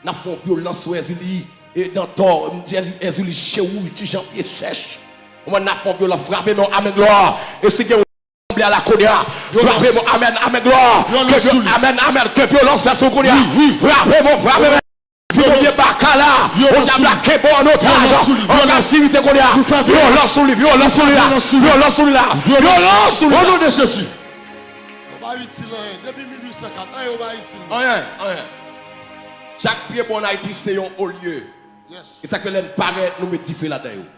N ap fè yon vyolans sou Èzili, e, Dantò, Èzili, Èzili, Chewou, Tijan, Pyesèch. Kòman n ap fè yon vyolans, frape men w, amèn glwa. E si gen yon sanble a la kounye a, frape men w, amèn, amèn glwa. Ke vyo-, amèn, amèn, ke vyolans fèt sou kounye a. Frape men w, frape men w. Di Bondye baka la, Bondye ap la kenbe w an otaj, an kaptivite kounye a. Vyolans sou li, vyolans sou li la, vyolans sou li la, vyolans sou li la. O non de Jezi. Ou pa itil anyen. Depi mil uit san kat, anyen ou pa itil. Anyen, anyen. Chak pye bwa an Ayiti se yon olye. Yes. E sa k fè lè n parèt, nou met dife ladan yo.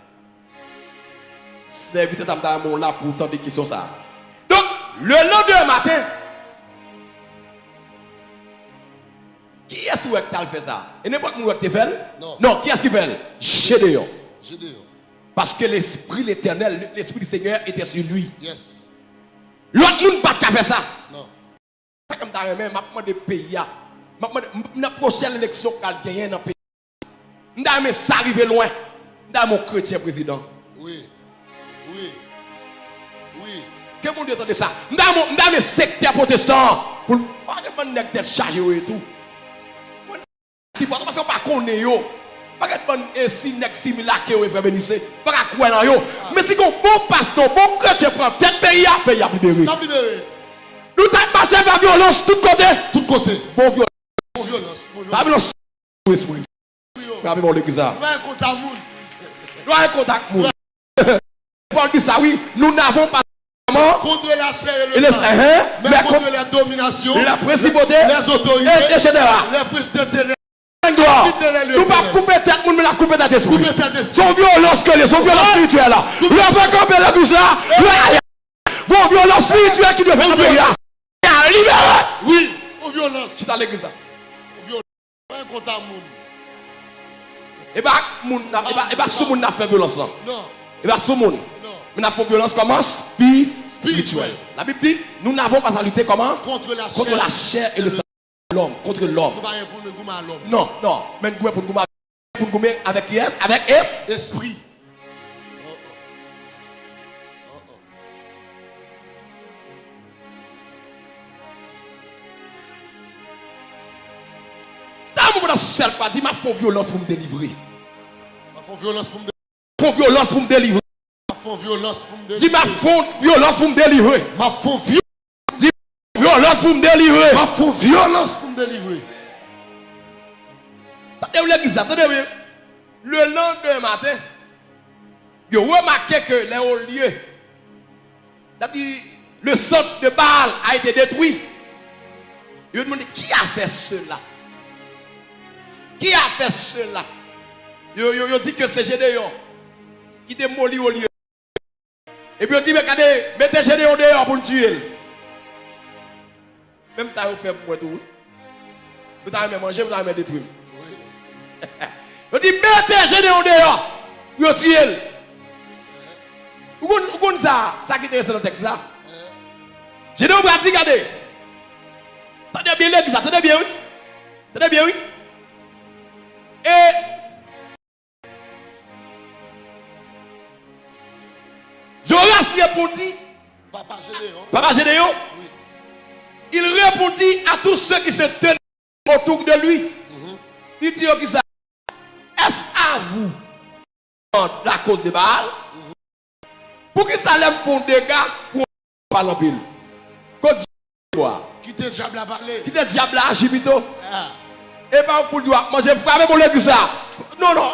Sèvitè sa m ta renmen w la pou w tande kesyon sa. Donk, le lendemain maten, kiyès ou wè k t al fè sa? E nenpòt moun wè k te fè l? Non. Non, kiyès ki fè l? Jedeyon. Jedeyon. Paske lespri Letènèl, lespri di Senyè etè sou li. Yes. Lòt moun pa t ka fè sa. Non. Sa k m ta renmen, m ap mande peyi a. M ap mande, m, nan pwochèn eleksyon k pral genyen nan peyi a, m ta renmen sa rive lwen. M ta renmen yon kretyen prezidan. Wi. Wi. Wi. Ke Bondye tande sa. M ta renmen, m ta renmen sektè pwotestan an pou l pa gen bann nèg tèt chaje yo ye tou. Si pa, paske w pa konnen yo. Pa gen bann, e, si nèg similake yo, e frè Benise. Pa ka kwè nan yo. Men si gen yon bon pastè, bon kretyen pran tèt peyi a, peyi a ap libere. L ap libere. Nou t ap mache avè vyolans tout kote. Tout kote. Bon vyolans. Bon vyolans. Bon vyolans. Pa vyolans espri. Frape bò legliz la. Nou pa gen kontak moun. Nou pa gen kontak moun. Pòl di sa, wi. Nous n'avons pas comment? Contre la chair et le sang, mais contre les dominations, les principautés, les autorités, et cetera. Les princes de ténèbres. Nou p ap koupe tèt moun, men n ap koupe tèt espri. Se yon vyolans ke li ye, se yon vyolans espirityèl la. Lè w pa kanpe legliz la, lè bon vyolans espirityèl ki dwe fèt nan peyi a. Libere! Wi, yon vyolans. Chita legliz la. Yon vyolans. Pa gen kontak moun. E pa ak moun n ap, e pa, e pa sou moun n ap fè vyolans lan. Non. E pa sou moun. Non. Men n ap fè yon vyolans kòman? Espirityèl. Espirityèl. Labib di, nous n'avons pas à lutter comment? Contre la chair et le sang. Lòm, kont lòm. Nou pa gen pou nou goumen a lòm. Non, non. Men n goumen pou n goumen avèk, pou n goumen avèk kiyès? Avèk es-, espri. Oh, oh. Oh, oh. Tann mwen pandan sèl fwa, di, "M ap fè yon vyolans pou m delivre." M ap fè yon vyolans pou m delivre. Fè yon vyolans pou m delivre. M ap fè yon vyolans pou m delivre. Di, "M ap fè yon vyolans pou m delivre." M ap fè yon vyo- Di, "Vyolans pou m delivre." M ap fè yon vyolans pou m delivre. Tande w legliz la, tande w byen. Le lendemain maten, yo remake ke les hauts lieux, sa di, le centre de Baal a été détruit. Yo demande, qui a fait cela? Qui a fait cela? Yo, yo, yo di ke se Gédéon ki demoli hauts lieux. Epi yo di, "Men gade, mete Gédéon deyò pou n tiye l." Menm sa yo fè pou mwen tou, wi. Yo ta renmen manje m, yo ta renmen detwi m. Yo di, "Mete Gédéon deyò pou yo tiye l." Ou konn, ou konn sa, sa ki enterese nan tèks la? Gédéon pral di, gade. Tande byen legliz la, tande byen, wi. Tande byen, wi. E Joas repondit, papa Gédéon. Papa Gédéon, wi. Il répondit à tous ceux qui se tenaient autour de lui. Mhm. Li di yo kisa? Est-ce à vous la cause de Baal? Mhm. Poukisa lè m fè yon dega pou pale anpil? Kot dyab la? Kite dyab la pale. Kite dyab la aji pito. Ah. E pa ou pou di w ap manje, frape pou legliz la. Non, non.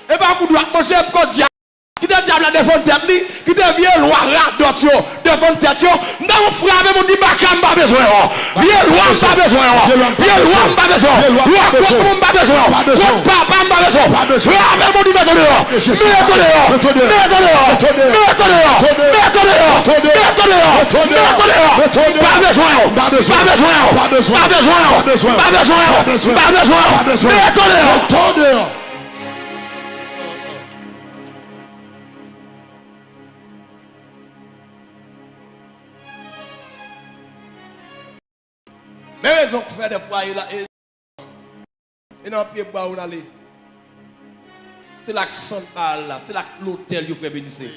E pa ou pou di w ap manje, kot dyab. Kite dyab la defann tèt li. Kite vye lwa radòt yo defann tèt yo. M ta frape pou di baka m pa bezwen yo. Vye lwa m pa bezwen yo. Vye lwa m pa bezwen yo. Lwa kot moun m pa bezwen yo. Kot papa m pa bezwen yo. Frape pou di mete deyò. Mete deyò. Mete deyò. Mete deyò. Mete deyò. Mete deyò. Mete deyò. Mete deyò. Pa bezwen yo. Pa bezwen yo. Pa bezwen yo. Pa bezwen yo. Pa bezwen yo. Pa bezwen yo. Mete deyò. Men rezon k fè dèfwa e la, e, e nan pye bwa ou n ale. Se la k sant Baal la, se la k lotèl yo fè benise.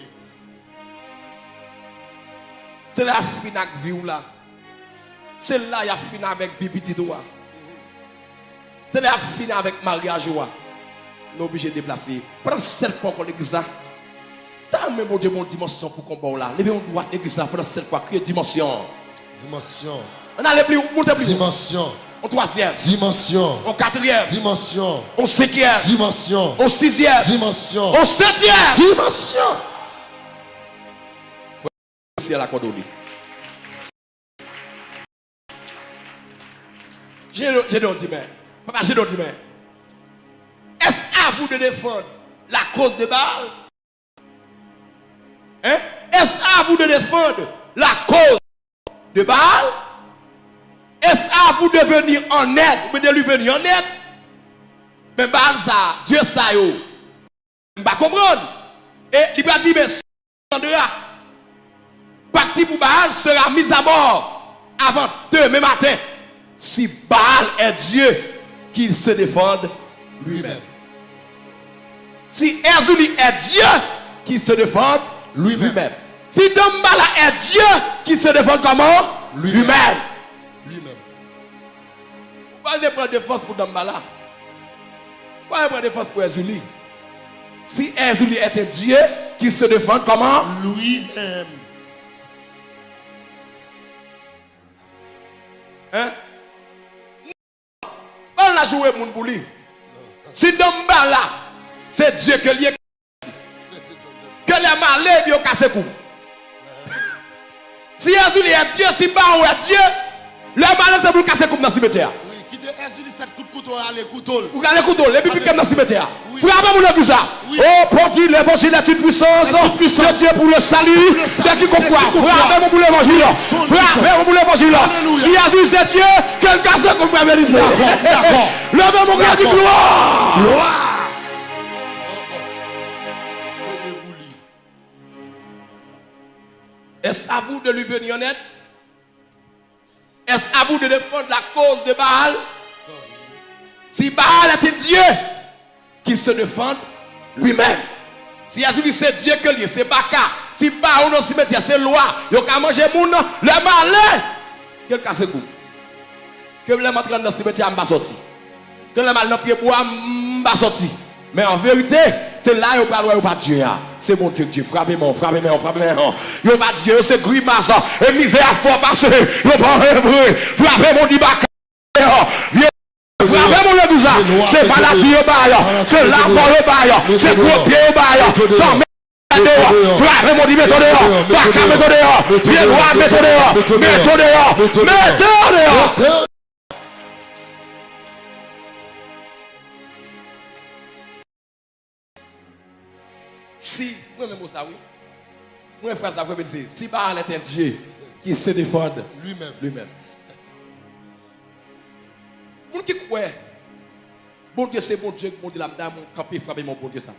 Se la y ap fin ak vi w la. Se la y ap fin avèk vi pitit ou a. Se lè y ap fini avèk maryaj ou a. Nou oblije deplase. Pandan sèt fwa ankò legliz la, ta renmen Bondye ba w dimansyon pou konba w la. Leve yon dwat legliz la pandan sèt fwa, kriye dimansyon. Dimansyon. Ann ale pli wo, monte pli wo. Dimansyon. Yon twazyèm. Dimansyon. Yon katriyèm. Dimansyon. Yon senkyèm. Dimansyon. Yon sizyèm. Dimansyon. Yon setyèm. Dimansyon. Frè, syèl akòde w li. Gédéon, Gédéon di, men, papa Gédéon di, men, est-ce à vous de défendre la cause de Baal? Hein? Est-ce à vous de défendre la cause de Baal? Est-ce à vous de venir en aide, ou bien de lui venir en aide? Men Baal sa, dye sa yo, m pa konprann. E li pa di, men Sandra, parti pour Baal sera mis à mort avant demain matin. Si Baal est Dieu, qu'il se défende lui-même. Si Èzili est Dieu, qu'il se défende lui-même. Si Dambala est Dieu, qu'il se défende comment? Lui-même. Ou pa vle pran defans pou Dambala. Ou pa vle pran defans pou Èzili. Si Èzili est un Dieu, qu'il se défende comment? Lui-même. Hein? Ban l la joure moun pou li. Si Danmbala, se Dye ke l ye, ke lè m ale, epi yo kase kou m. Si Èzili e Dye, si Bawo e Dye, lè m ale, se pou l kase kou m nan simetyè a. Wi, kite Èzili sèt kout kouto ale kouto l. Ou ale kouto l, epi pike m nan simetyè a. Frape pou legliz la. Oh, pour dire l'évangile est une puissance de Dieu pour le salut de quiconque croit. Frape pou levanjil la. Frape pou levanjil la. Si Jezi se Dye, ke l kase kou m nan legliz la. Leve men w, di glwa. Glwa. Est-ce à vous de lui venir en aide? Est-ce à vous de défendre la cause de Baal? Si Baal est un dieu, qu'il se défende lui-même. Si Jezi se Dye ke l ye, se baka. Si Bawo nan simetyè, se lwa. Yo ka manje moun nan, lè m ale, ke l kase kou m. Ke lè m antre anndan simetyè a, m pa sòti. Ke lè m al nan pye bwa, m pa sòti. Men an verite, se la yo pral wè yo pa Dye a. Se Bondye k Dye. Frape men w, frape men w, frape men w. Yo pa Dye, yo se grimas. E mizè a fò pase. Yo pa anyen vre. Frape men w, di baka. Vye frape men w legliz la. Se maladi yo bay. Se lamò yo bay. Se gwo pye yo bay. Zanmi deyò. Frape men w, di mete w deyò. Baka mete w deyò. Pye nwa mete w deyò. Mete w deyò. Mete w deyò. Si, mwen renmen mo sa wi. Mwen fraz la vrèman se, si Baal est un dieu, qu'il se défende lui-même. Lui-même. Moun ki kwè Bondye se Bondye, Bondye la, m ta renmen w kanpe frape men w Bondye sa.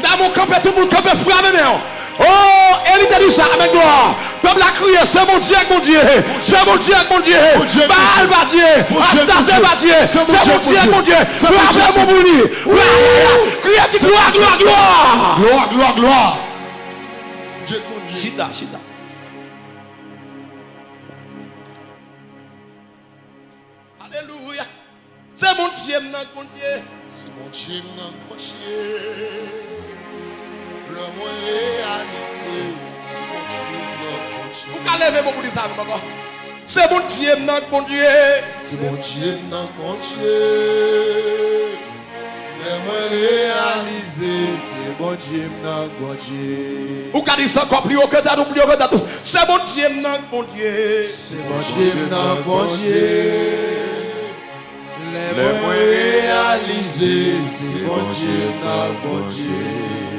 Damou kanpe, tout moun kanpe, frape men w. Oh, e li te di sa, amèn, glwa. Pèp la kriye, se Bondye k Bondye. Se Bondye k Bondye. Baal pa Dye. Astarte pa Dye. Se Bondye k Bondye. Frape men w pou li. Kriye, di glwa, glwa, glwa. Glwa, glwa, glwa. Bondye k Bondye. Chita, chita. Alelouya. Se Bondye m nan k Bondye. Se Bondye m nan k Bondye. Lè mwen reyalize, se Bondye m nan k Bondye. Ou ka leve men w pou di sa avè m ankò. Se Bondye m nan k Bondye. Se Bondye m nan k Bondye. Lè mwen reyalize, se Bondye m nan k Bondye. Ou ka di sa ankò pli wo ke tèt ou, pli wo ke tèt ou. Se Bondye m nan k Bondye. Se Bondye m nan k Bondye. Lè mwen reyalize, se Bondye m nan k Bondye.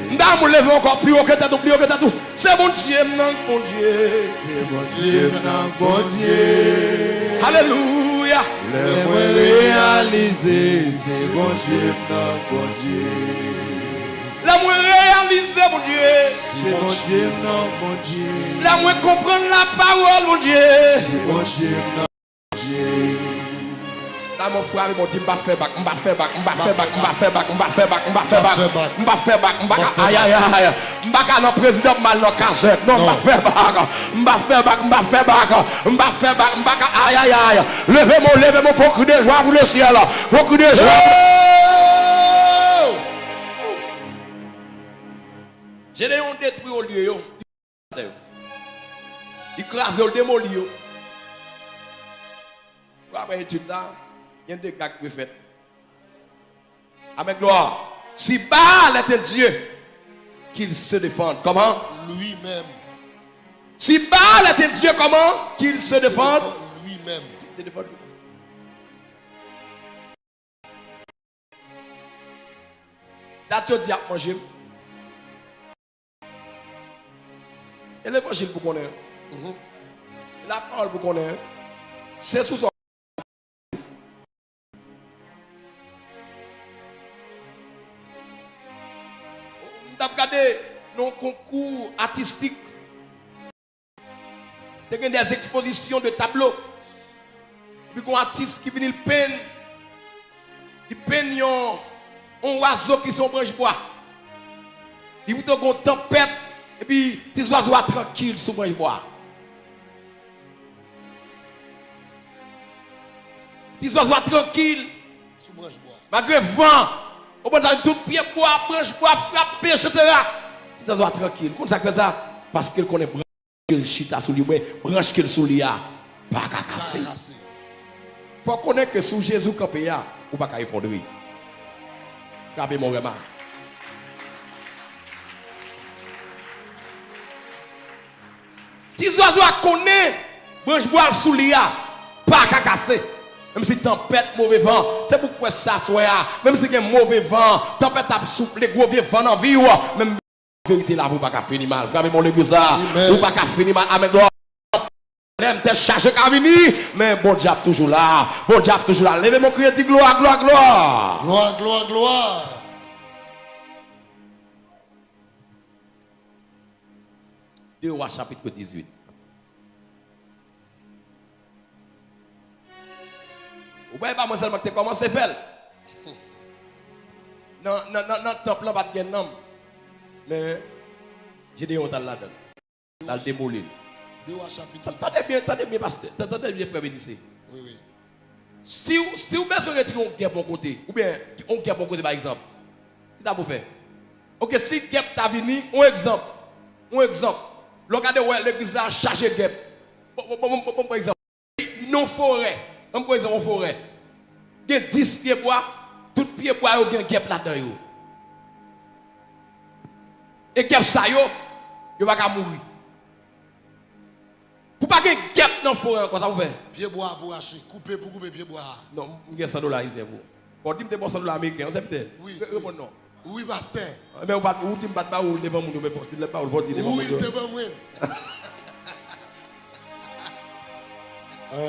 M ta renmen w leve ankò pli wo ke tèt ou, pli wo ke tèt ou. Se Bondye m nan k Bondye. Se Bondye m nan k Bondye. Alelouya. Lè mwen reyalize, se Bondye m nan k Bondye. Lè mwen reyalize, Bondye. Se Bondye m nan k Bondye. Lè mwen konprann lapawòl, Bondye. Se Bondye m nan k Bondye. Damou frape men w, di m pa fè bak, m pa fè bak, m pa fè bak, m pa fè bak, m pa fè bak, m pa fè bak, m pa fè bak, m pa fè bak, m pa ka, ayayay. M pa ka nan prezidan, m al nan kazèk. Non, m pa fè bak. M pa fè bak, m pa fè bak. M pa fè bak, m pa ka, ayayay. Leve men w, leve men w, fò w kri de jwa pou lesyèl. Fò w kri de jwa. Jedeyon detwi olye yo. Li kraze yo, l demoli yo. Apre etid sa, gen dega ki dwe fèt. Amèn, glwa. Si Baal est un dieu, qu'il se défende. Comment? Lui-même. Si Baal est un dieu, comment? Qu'il se défende. Lui-même. Qu'il se défende. Dat yo di y ap manje m. E levanjil pou konnen. Mhm. E lapawòl pou konnen. Se sou sa. M t ap gade nan yon konkou atistik. Te gen des expositions de tableaux. Epi gen yon atis ki vini, l penn, li penn yon, yon wazo ki se yon branch bwa. Li montre gen yon tanpèt, epi ti zwazo a trankil sou branch bwa. Ti zwazo a trankil sou branch bwa. Malgre van, ou konn sa, tout pye bwa, branch bwa frape, etsetera. Ti zwazo a trankil. Ou konn sa k fè sa? Paske l konnen branch ke l chita sou li, oubyen branch ke l sou li a, pa ka kase. Fò w konnen ke sou Jezi w kanpe a, ou pa ka efondre. Frape men w rèma. Ti zwazo a konnen branch bwa l sou li a pa ka kase. Menm si tanpèt, move van, se pou w kwè sa aswè a. Menm si gen move van, tanpèt ap soufle, gwo vye van nan vi w, menm verite la, ou pa ka fini mal. Frape men w legliz la. Ou pa ka fini mal. Amèn, glwa. Pwoblèm, tèt chaje ka vini, men Bondye ap toujou la. Bondye ap toujou la. Leve men w, kriye, di glwa, glwa, glwa. Glwa, glwa, glwa. De Wa chapit dizuit. Ou wè, e pa mwen sèlman ki te kòmanse fè l. Nan, nan, nan, nan tanp lan pa t gen nanm. Men, Jedeyon t al ladan l. L al demoli l. De Wa chapit dizuit. Tande byen, tande byen, pastè. Tande byen, frè Benise. Wi, wi. Si w, si w bezwen retire yon gèp yon kote, oubyen yon gèp yon kote, pa egzanp, kisa pou w fè? Oke, si gèp ta vini, yon egzanp, yon egzanp, lè w gade, w wè legliz la chaje gèp. Bon, bon, bon, bon, bon, bon egzanp. Nan yon forè, ban m pran egzanp yon forè. Gen dis pye bwa, tout pye bwa yo gen gèp ladan yo. E gèp sa yo, yo pa ka mouri. Pou pa gen gèp nan forè ankò, sa pou fè? Pye bwa a pou rache, koupe pou koupe pye bwa a. Non, m gen san dola ayisyen pou ou. Fò w di m te ba w san dola ameriken, an sèvitè. Wi, wi. Reponn non. Wi, pastè. Enben, ou pa t, ou di m pa t ba ou l devan moun yo, men fò si l ba ou l, fò w di devan moun yo. Wi, l te ban mwen. Ah.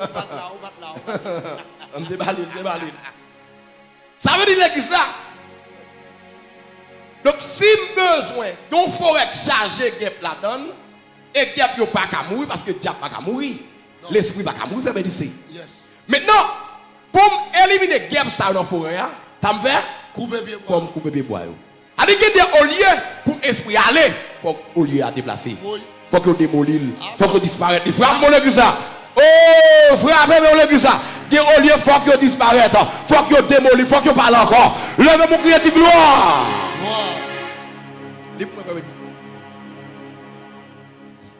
Ou pa t la, ou pa t la, ou pa t la. M te ba li, m te ba li. Sa vle di legliz la. Donk, si m bezwen yon forè k chaje gèp ladan l, e gèp yo pa ka mouri, paske dyab pa ka mouri. Non. Lespri pa ka mouri, frè Benise. Yes. Mentnan, pou m elimine gèp sa yo nan forè a, sa m fè? Koupe pye bwa. Fò m koupe pye bwa yo. Sa vle di gen de olye pou espri ale, fòk olye a deplase. Wi. Fòk yo demoli l. Fòk yo disparèt. Li frape men w legliz la. Oh, frape men w legliz la. Gen olye fòk yo disparèt. Fòk yo demoli. Fòk yo pa la ankò. Leve men w, kriye, di glwa. Glwa. Li pou mwen, frè Benise.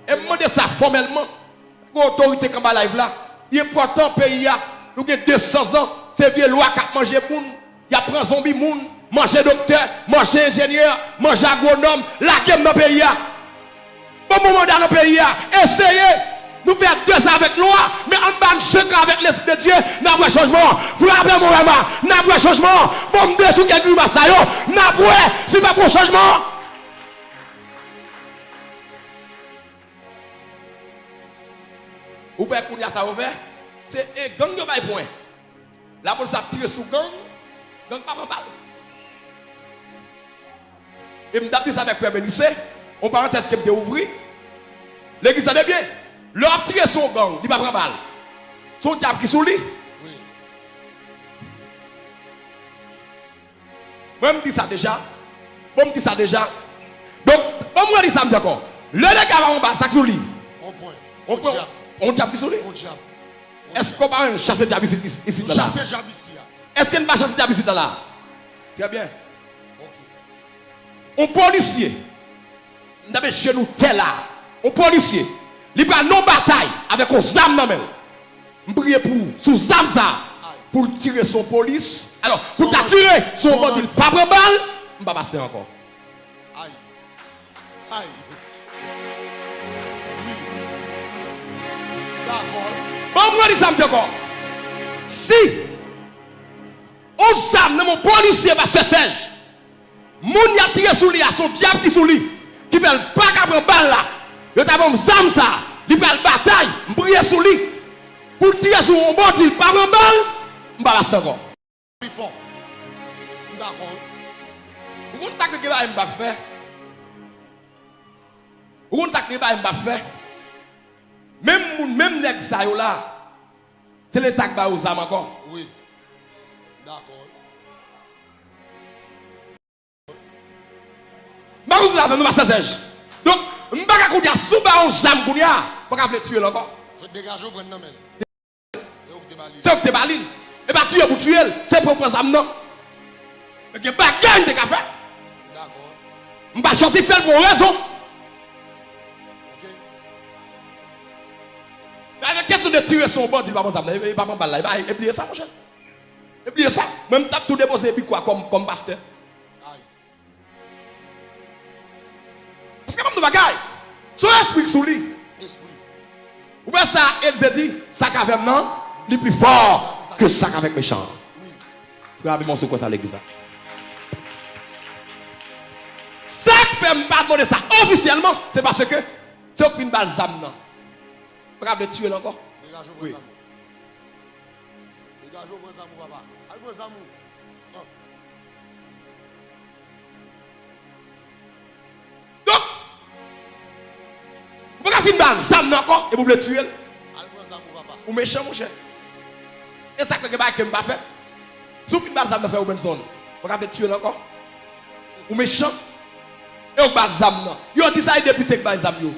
E m mande sa fòmèlman. Gen otorite k anba live la. Li enpòtan peyi a. Nou gen de san zan. Se vye lwa k ap manje moun. Y ap pran zonbi moun, manje doktè, manje enjenyè, manje agwonòm, lage m nan peyi a. Ban m yon manda nan peyi a. Eseye. Nou fè de zan avèk lwa, men ann ba n senk an avèk Lespri de Dye, n ap wè chanjman. Frape men w rèma, n ap wè chanjman. Ban m de jou gen grimas sa yo, n ap wè si p ap gen chanjman. Ou wè kounye a sa yo fè? Se, e, gang yo bay pwen. Lapolis ap tire sou gang, gang pa pran bal. E m t ap di sa avèk frè Benise, yon parantèz ke m te ouvri. Legliz, tande byen, lè w ap tire sou yon gang, li pa pran bal. Se yon dyab ki sou li. Wi. Mwen, m di sa deja. Bon, m di sa deja. Donk, bon, m redi sa m di ankò. Lè nèg la pa pran bal, sa k sou li? On pwen. On pwen. On dyab. On dyab ki sou li? On dyab. Èske w pa wè n chase dyab isit, isit, isit la? Nou chase dyab isi a. Èske n pa chase dyab isit la? Trè byen. Ok. On polisye. M tape jenou tè la. On polisye. Li pral nan batay avèk on zam nan men l. M priye pou, sou zam sa, pou l tire sou polis. Alò, pou l ta tire sou bandi, l pa pran bal, m pa pastè ankò. Ay. Ay. Wi. Dakò. Bon, m redi sa m di ankò. Si on zam nan men polisye, pastè Sèj, moun y ap tire sou li a, se yon dyab ki sou li, ki fè l pa ka pran bal la. Yo ta ban m zam sa, li pral batay, m priye sou li. Pou l tire sou yon bandi, l pa pran bal, m pa pastè ankò. Pi fò. M dakò. Ou konn sa k gen bagay m p ap fè? Ou konn sa k gen bagay m p ap fè? Menm moun, menm nèg sa yo la, se Leta k ba yo zam ankò. Wi. Dakò. M pa konn si l ap fè non, pastè Sèj. Donk, m pa ka kounye a, si w ba yon zam kounye a, mwen ka vle tiye l ankò. Fò degaje w pran nan men l. Se yo ki te ba li l. Se yo ki te ba li l. E pa tiye pou tiye l, se pou pran zam nan. Men gen bagay m te ka fè. Dakò. M pa chwazi fè l pou yon rezon. de tire sou yon bandi, li pa pran zam nan, li pa pran bal la, li pa, e bliye sa, monchè. E bliye sa. Mwen, m t ap tou depoze mikwo a kòm, kòm pastè. Paske ban m yon bagay. Se yon espri k sou li. Ou wè sa Elize di, sa k avè m nan, li pi fò ke sa k avèk mechan an. Frape mwen si w kwè sa legliz la. Sa k fè m pa mande sa ofisyèlman, se paske se yo k fin ba l zam nan. Mwen ka vle tiye l ankò. Degaje w pran zam ou. Degaje w pran zam ou, papa. Al pran zam ou. Donk, ou pa ka fin ba l zam nan ankò, epi w vle tiye l. Al pran zam ou, papa. Ou mechan, monchè. E sa k fè gen bagay ke m pa fè. Si w fin ba l zam nan, frè Robinson, ou pa ka vle tiye l ankò. Ou mechan. E ou ba l zam nan. Yo di sa e depite k bay zam yo.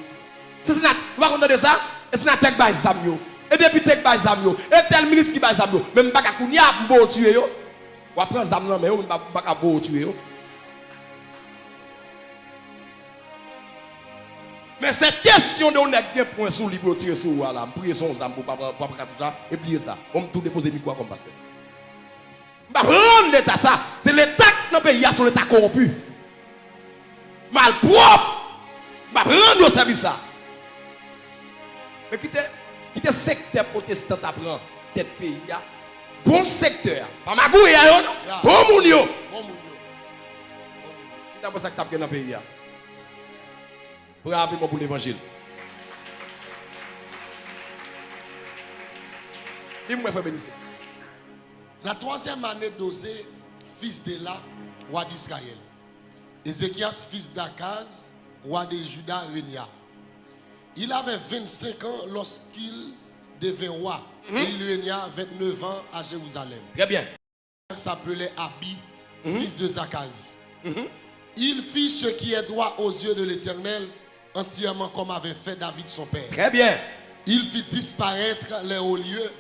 Se senat-, ou pa konn tande sa? E senatè k bay zam yo. E depite k bay zam yo. E tèl minis ki bay zam yo. Men m pa ka kounye a m voye w tiye yo. W ap pran zam nan men yo, men m pa, m pa ka voye w tiye yo. Men se kesyon de yon nèg gen pwen sou li pou yo tire sou ou a la. M priye se yon zam pou w pa pran, pa pran katouch la, e bliye sa. Bon, m tou depoze mikwo a kòm pastè. M p ap rann Leta sa. Se Leta k nan peyi a, se yon Leta kowonpi. Malpwòp. M p ap rann yo sèvis sa. Men kite, kite sektè pwotestan ta pran tèt peyi a. Bon sektè a. Pa magouye a yo, non. Bon moun yo. Bon moun yo. Bon moun yo. Kite apre sa k t ap gen nan peyi a. Frape mwen pou levanjil. Li mwen, frè Benise. La troisième année d'Osée, fils d'Éla, roi d'Israël, Ézéchias, fils d'Akaz, roi de Juda, régna. Il avait vingt-cinq ans lorsqu'il devint roi, et il régna vingt-neuf ans à Jérusalem. Très bien. S'appelait Abi, fils de Zacharie. Il fit ce qui est droit aux yeux de l'Éternel, entièrement comme avait fait David son père. Très bien. Il fit disparaître les hauts lieux,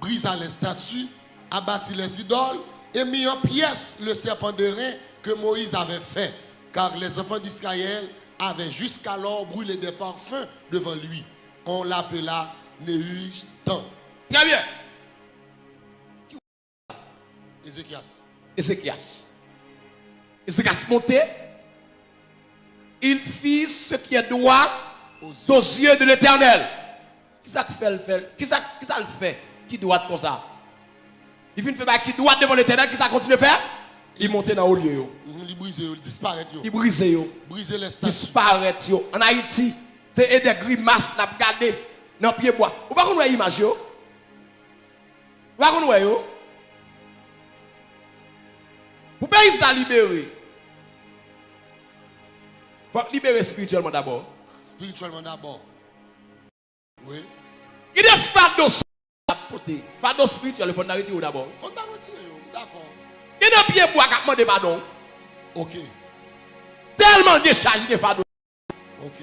brisa les statues, abattit les idoles et mit en pièces le serpent d'airain que Moïse avait fait, car les enfants d'Israël avaient jusqu'alors brûlé des parfums devant lui. On l'appela Nehushtan. Très bien. Ézéchias. Ézéchias. Ézéchias monte. Il fit ce qui est droit aux yeux de l'Éternel. Kisa k fè l fè? Kisa, kisa l fè ki dwat konsa? Li fin fè bagay ki dwat devan Letènèl, kisa l kontinye fè? Li monte nan olye yo. Mhm, li brize yo, li disparèt yo. Li brize yo. Brize lè estati. Disparèt yo. Ann Ayiti, se e de grimas n ap gade nan pyebwa. Ou pa konn wè imaj yo? Ou pa konn wè yo? Pou peyi sa libere, fòk libere espirityèlman dabò. Espirityèlman dabò. Wi. Gen de fado s-, ap pote. Fado espirityèl, fò n ta retire yo dabò. Fò n ta retire yo, m dakò. Gen de pyebwa k ap mande padon. Ok. Tèlman gen chaj, gen fado. Ok.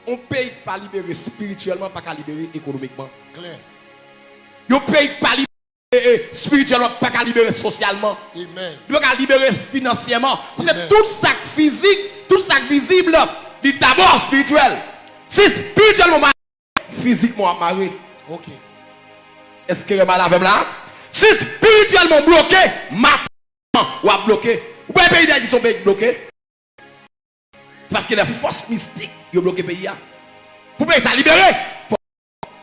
Yon peyi k pa libere espirityèlman pa ka libere ekonomikman. Klè. Yon peyi k pa libere, e, e, espirityèlman pa ka libere sosyalman. Amen. Li pa ka libere finansyèman. Paske tout sa k fizik, tout sa k vizib, li dabò espirityèl. Si espirityèlman w mare, fizikman w ap mare. Ok. Èske w mare avè m la? Si espirityèlman w bloke, materyaman w ap bloke. Ou pa wè peyi Dayiti se yon peyi k bloke? Se paske lè fòs mistik yo bloke peyi a. Pou peyi sa libere, fòk,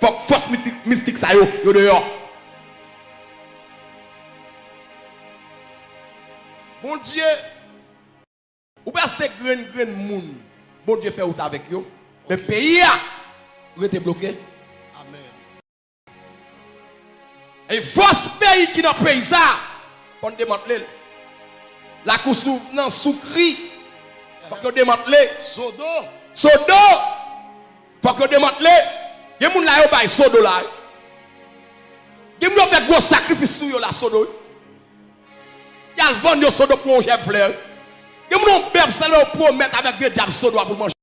fòk fòs mistik, mistik sa yo, yo deyò. Bondye, ou pa se grenn, grenn moun Bondye fè wout avèk yo, men peyi a rete bloke. Amèn. E fòs peyi ki nan peyi sa, fò n demantle l. Lakou Souvnans, Soukri, fòk yo demantle. Sodo. Sodo, fòk yo demantle. Gen moun la yo bay Sodo la, wi. Gen moun yo fè gwo sakrifis sou yo la, Sodo, wi. Y al vann yo Sodo pou yon jèb flè, wi. Gen moun yo bèf sèlman yo pwomèt avèk vye dyab Sodo a pou l manje.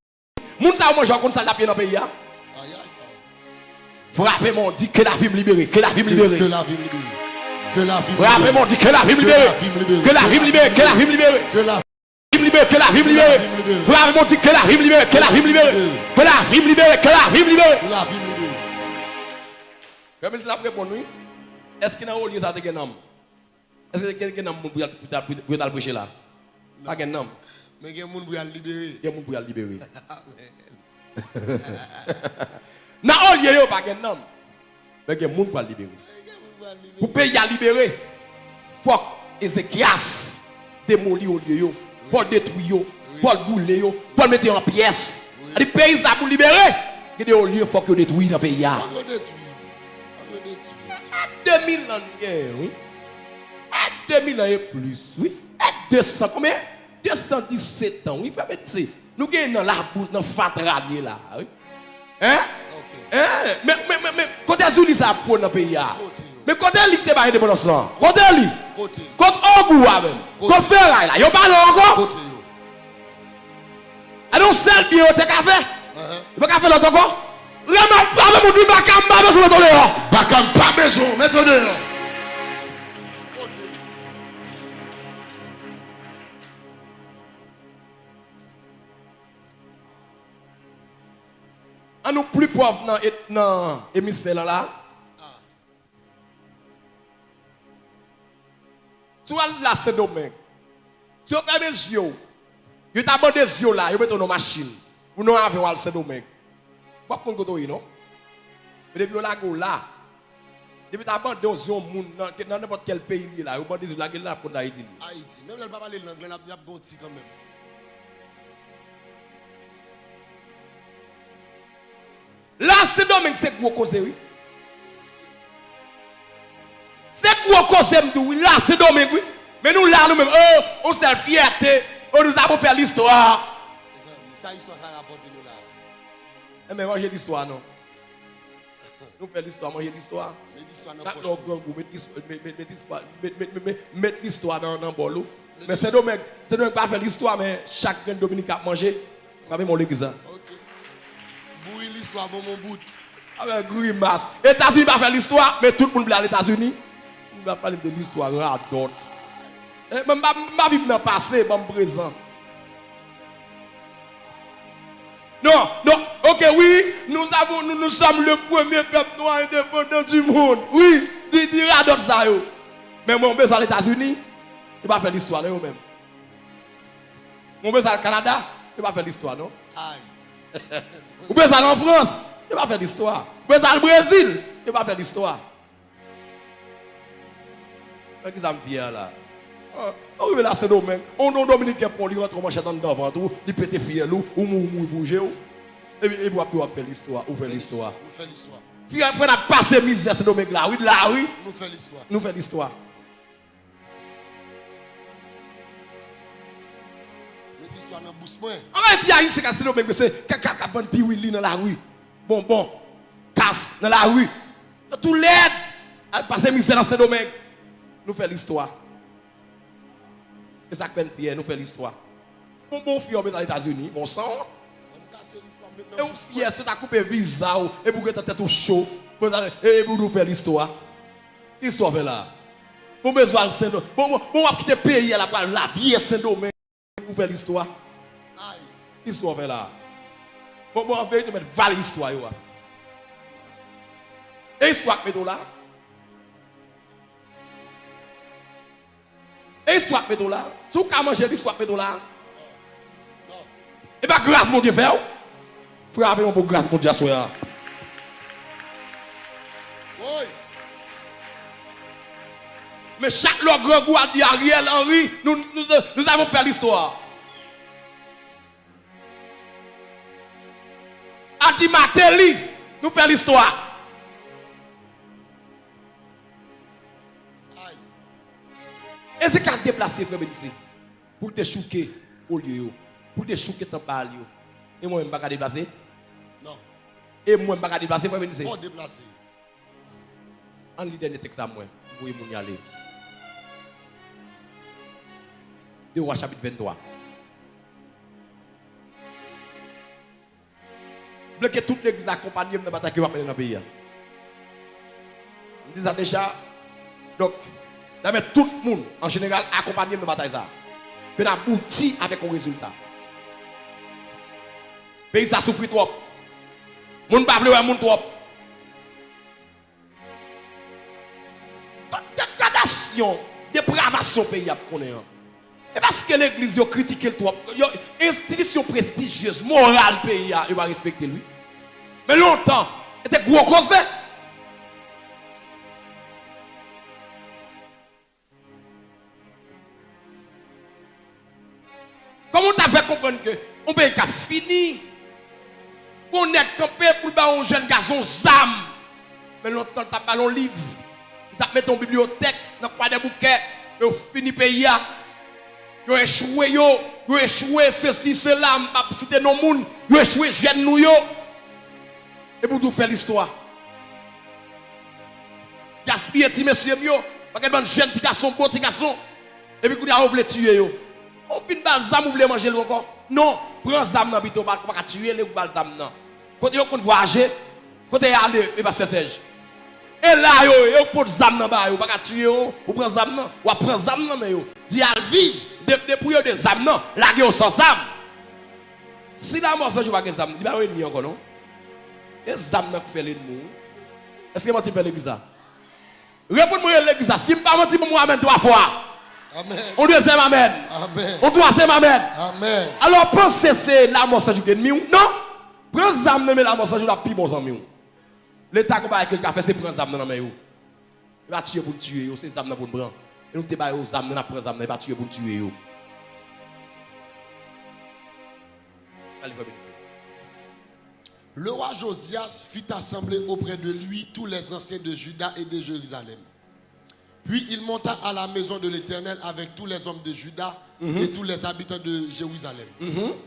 Moun sa yo manje, w konn sa l t ap ye nan peyi a? Ay, ay, ay. Frape men w di, ke lavi m libere, ke lavi m libere. Ke lavi m libere. Ke lavi m libere. Frape men w di, ke lavi m libere. Ke lavi m libere, ke lavi m libere. Ke lavi m Libere, ke lavi m libere. Frè avè m di, ke lavi m libere, ke lavi m libere. Ke lavi m libere, ke lavi m libere. Ke lavi m libere. Frè Minis la ap reponn wi. Èske nan olye sa te gen nanm? Èske te gen, gen nanm moun pou y al, pou y al, pou y al preche la? Pa gen nanm. Men gen moun pou y al libere. Gen moun pou y al libere. Amèn. Nan olye yo pa gen nanm. Men gen moun pral libere. Pou peyi a libere, fòk Ezekyas demoli olye yo. Fò l detwi yo. Fò l boule yo. Fò l mete yo an pyès. Sa di peyi sa pou libere, gen de olye fòk yo detwi nan peyi a. Fòk yo detwi. Fòk yo detwi. E de mil an n genyen, wi. E de mil an e plis, wi. E de san, konbyen? De san disèt an, wi. Fè betize. Nou gen nan labou, nan fatra n ye la, wi. Hein? Ok. Hein? Men, men, men, men, kote Zili sa ap pran nan peyi a? Kote yo? Men kote li ki te bay endepandans lan? Kote li? Kote? Kot Ogou a menm? Kote? Kot Feray la? Yo pa la ankò? Kote yo? A, yon sèl byen yo te ka fè? Uh-huh. Yo pa ka fè lòt ankò? Lè m ap frape moun, di baka m pa bezwen met w deyò. Baka m pa bezwen w, met w deyò. Kote? An nou pli pòv nan, nan emisfè lan la. Si w al la Sendomeng, si yo fèmen zye w, yo ta bande zye w la, yo mete w nan machin, ou nan avyon al Sendomeng, w ap konn kote w ye, non? Men depi yo lage w la, depi ta bande yon zye yon moun nan, nan nenpòt kèl peyi li ye la, yo bande zye w, lage l la, ap konn Ayiti li. Ayiti. Menm lè l pa pale lang lan, y ap, y ap ba w ti kanmenm. La Sendomeng se gwo koze, wi. Se gwo koze m di w, wi. La Sendomeng, wi. Men nou la, nou menm. Oh, yon sèl fyète. Oh, nous avons fait l'histoire. Mezanmi, sa istwa sa rapòte nou la? Enben, manje listwa, non. Nou fè listwa, manje listwa. Met listwa nan pòch nou. Chak lè w grangou, met listwa, met, met, met listwa, met, met, met, met, met listwa nan, nan bòl ou. Men Sendomeng, Sendomeng pa fè listwa, men chak grenn Dominiken ap manje, frape men w legliz la. Ok. Bouri listwa, bon, bon bout. Avèk grimas. Etazini pa fè listwa, men tout moun vle al Etazini. Moun ap pale m de listwa, radòt. Eh, mwen m pa, m pa viv nan pase, ban m prezan. Non, non, ok, wi, nous avons, nous, nous sommes le premier peuple noir indépendant du monde. Wi, di, di radòt sa yo. Men mwen, mwen bezwen al Etazini, yo pa fè listwa, non, yo menm. Mwen bezwen al Kanada, yo pa fè listwa, non. Ay. Ou bezwen al an Frans, yo pa fè listwa. Ou bezwen al Brezil, yo pa fè listwa. Nan kisa m fyè la? An, an rive la Sendomeng, on, on Dominiken pran w, li rantre w manchèt anndan vant ou, li pete fyèl ou, ou mouri, ou mouri pou je w. Epi, epi w ap di w ap fè listwa, ou fè listwa. Nou fè listwa. Frè, frè n ap pase mizè Sendomeng la, wi, la, wi. Nou fè listwa. Nou fè listwa. Met listwa nan bous mwen. An Ayiti, Ayisyen k ap Sendomeng, mesye, k ap, k ap, k ap vann piwili nan lari. Bonbon, kas nan lari. Yo tou lèd. Al pase mizè nan Sendomeng. Nou fè listwa. Se sa k fè n fyè, nou fè listwa. Bon, bon, fyè w bezwen al Etazini, bon sanwont. E w fyè, si w ta koupe viza w, epi w gentan tèt ou cho, e, epi w di w fè listwa. Ki istwa w fè la? Bon, bezwen al Sendomeng. Bon, bon, bon, w ap kite peyi a la, pral la vye Sendomeng. Ou fè listwa. Ki istwa w fè la? Bon, bon, an verite, w mèt vale istwa yo a. E istwa k mete w la? E istwa k mete w la? Si w ka manje, istwa k mete w la? E pa gras Bondye fè w? Frape yon bon gras Bondye aswè a. Woy! Men chak lè w grangou, al di Ariel Henry, nous, nous, nous avons fait l'histoire. Al di Martelly, nou fè listwa. Ay. Ezekyas deplase, frè Benise, pou l te chouke olye yo, pou l te chouke tanp Baal yo. E mwen menm, m pa ka deplase? Non. E mwen, m pa ka deplase, frè Benise? Fò w deplase. Ann li dènye tèks la mwen, m voye moun y ale. De Wa chapit venntwa. M vle ke tout legliz akonpanye m nan batay ke m ap mennen nan peyi a. M di sa deja. Donk, m ta renmen tout moun, an jeneral, akonpanye m nan batay sa a. ke n abouti avèk yon rezilta. Peyi sa soufri twòp. Moun pa vle wè moun twòp. Tout degradasyon, depravasyon peyi a ap konnen an, e paske legliz yo kritike l twòp. Yo, enstitisyon prestijyez, moral peyi a, yo pa respekte l, wi. Men lontan, se te gwo koze. Kòman w ta fè konprann ke yon peyi ka fini, pou yon nèg kanpe pou l ba yon jèn gason zam? Men lontan, l t ap ba l yon liv, li t ap mete yon bibliyotèk nan Kwadèboukè, men yo fini peyi a. Yo echwe, yo, yo echwe, sesi, sela, m p ap site non moun, yo echwe jèn nou yo. Epi w tou fè listwa. Gaspiye ti mesye m yo. Pakèt bann jèn ti gason, bon ti gason. Epi kounye a, yo vle tiye yo. Ou fin ba l zam, ou vle manje l ankò? Non, pran zam nan pito, ou pa, ou pa ka tiye l, ou ba l zam nan. Kote yo konn vwayaje, kote y ale, e pastè Sèj? E la yo, yo pot zam nan ba yo, ou pa ka tiye yo, ou pran zam nan, w ap pran zam nan men yo. Di al viv, de, depouye yo de zam nan, lage yo san zam. Si Lanmò San Jou pa gen zam, li pa yon ènmi ankò non. E zam nan k fè l ènmi w wi. Èske manti m fè legliz la? Reponn mwen, legliz la. Si m pa manti, ban m yon amèn twa fwa. Amèn. Yon dezyèm amèn. Amèn. Yon twazyèm amèn. Amèn. Alò, panse se Lanmò San Jou ki ènmi w? Non. Pran zam nan men Lanmò San Jou, l ap pi bon zanmi w. Leta gon bagay ke l ka fè, se pran zam nan nan men yo. E pa tiye pou n tiye yo, se zam nan pou n pran. E nou te ba yo zam nan, n ap pran zam nan, e pa tiye pou n tiye yo. Al fè medisè. Le roi Josias fit assembler auprès de lui tous les anciens de Juda et de Jérusalem. Puis il monta à la maison de l'Éternel avec tous les hommes de Juda et tous les habitants de Jérusalem,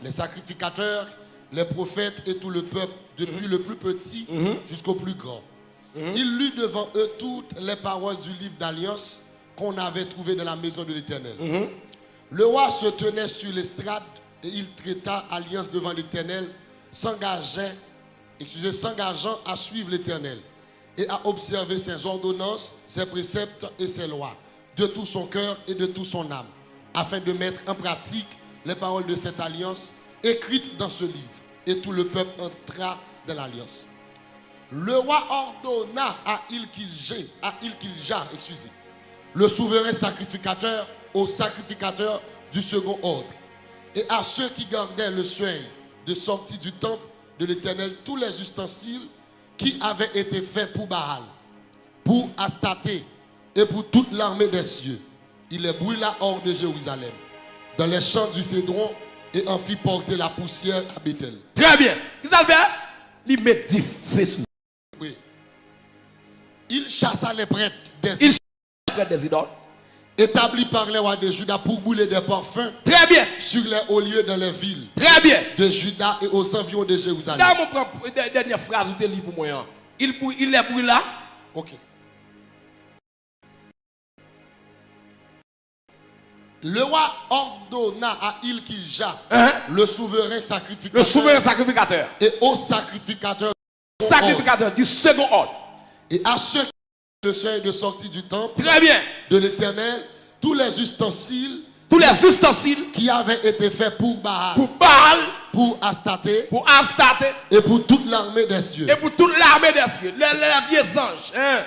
les sacrificateurs, les prophètes et tout le peuple, depuis le plus petit jusqu'au plus grand. Il lut devant eux toutes les paroles du livre d'alliance qu'on avait trouvé dans la maison de l'Éternel. Le roi se tenait sur l'estrade et il traita alliance devant l'Éternel, s'engageait, excusez, s'engageant à suivre l'Éternel et à observer ses ordonnances, ses préceptes et ses lois, de tout son cœur et de toute son âme, afin de mettre en pratique les paroles de cette alliance écrites dans ce livre. Et tout le peuple entra dans l'alliance. Le roi ordonna à Ilkija, à Ilkija, excusez, le souverain sacrificateur, aux sacrificateurs du second ordre, et à ceux qui gardaient le seuil de sortie du temple de l'Éternel, tous les ustensiles qui avaient été faits pour Baal, pour Astarté et pour toute l'armée des cieux. Il les brûla hors de Jérusalem, dans les champs du Cédron, et en fit porter la poussière à Béthel. Très bien. Kisa l fè? Li met dife sou. Oui. Il chassa les prêtres des Il chassa les prêtres des idoles. Établis par les rois de Juda pour brûler des parfums Très bien. Sur les hauts lieux dans les villes Très bien. De Juda et aux environs de Jérusalem. Dayè mwen pran dè- dènyè fraz ou te li pou mwen an. Il, brû- il les brûla. Ok. Le roi ordonna à Ilkija, Hein? Le souverain sacrificateur, Le souverain sacrificateur. Et aux sacrificateurs Sacrificateur du second ordre. Et à ceux qui le seuil de sortie du temple Très bien. De l'Éternel, tous les ustensiles Tous les ustensiles qui avaient été faits pour Baal, pour Baal, pour Astarté pour Astarté et pour toute l'armée des cieux. Et pour toute l'armée des cieux. Les, les vieux anges. Hein?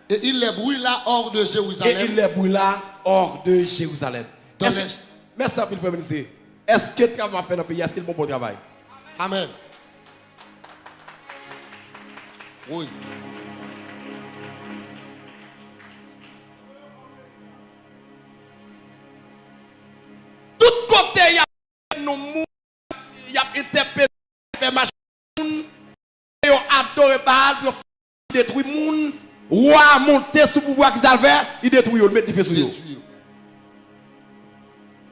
Et il les brûla hors de Jérusalem. Et il les brûla hors de Jérusalem. Dans Èske- les Mèsi anpil, frè Menise. Èske travay m ap fè nan peyi a, èske l bon, bon travay? Amen. Wi. Tout kote y ap nou moun, y ap entèpele, fè mache moun, yo adore Baal, yo detwi moun, wa a monte sou pouvwa, kisa l fè? Li detwi yo, li met dife sou yo. Detwi yo.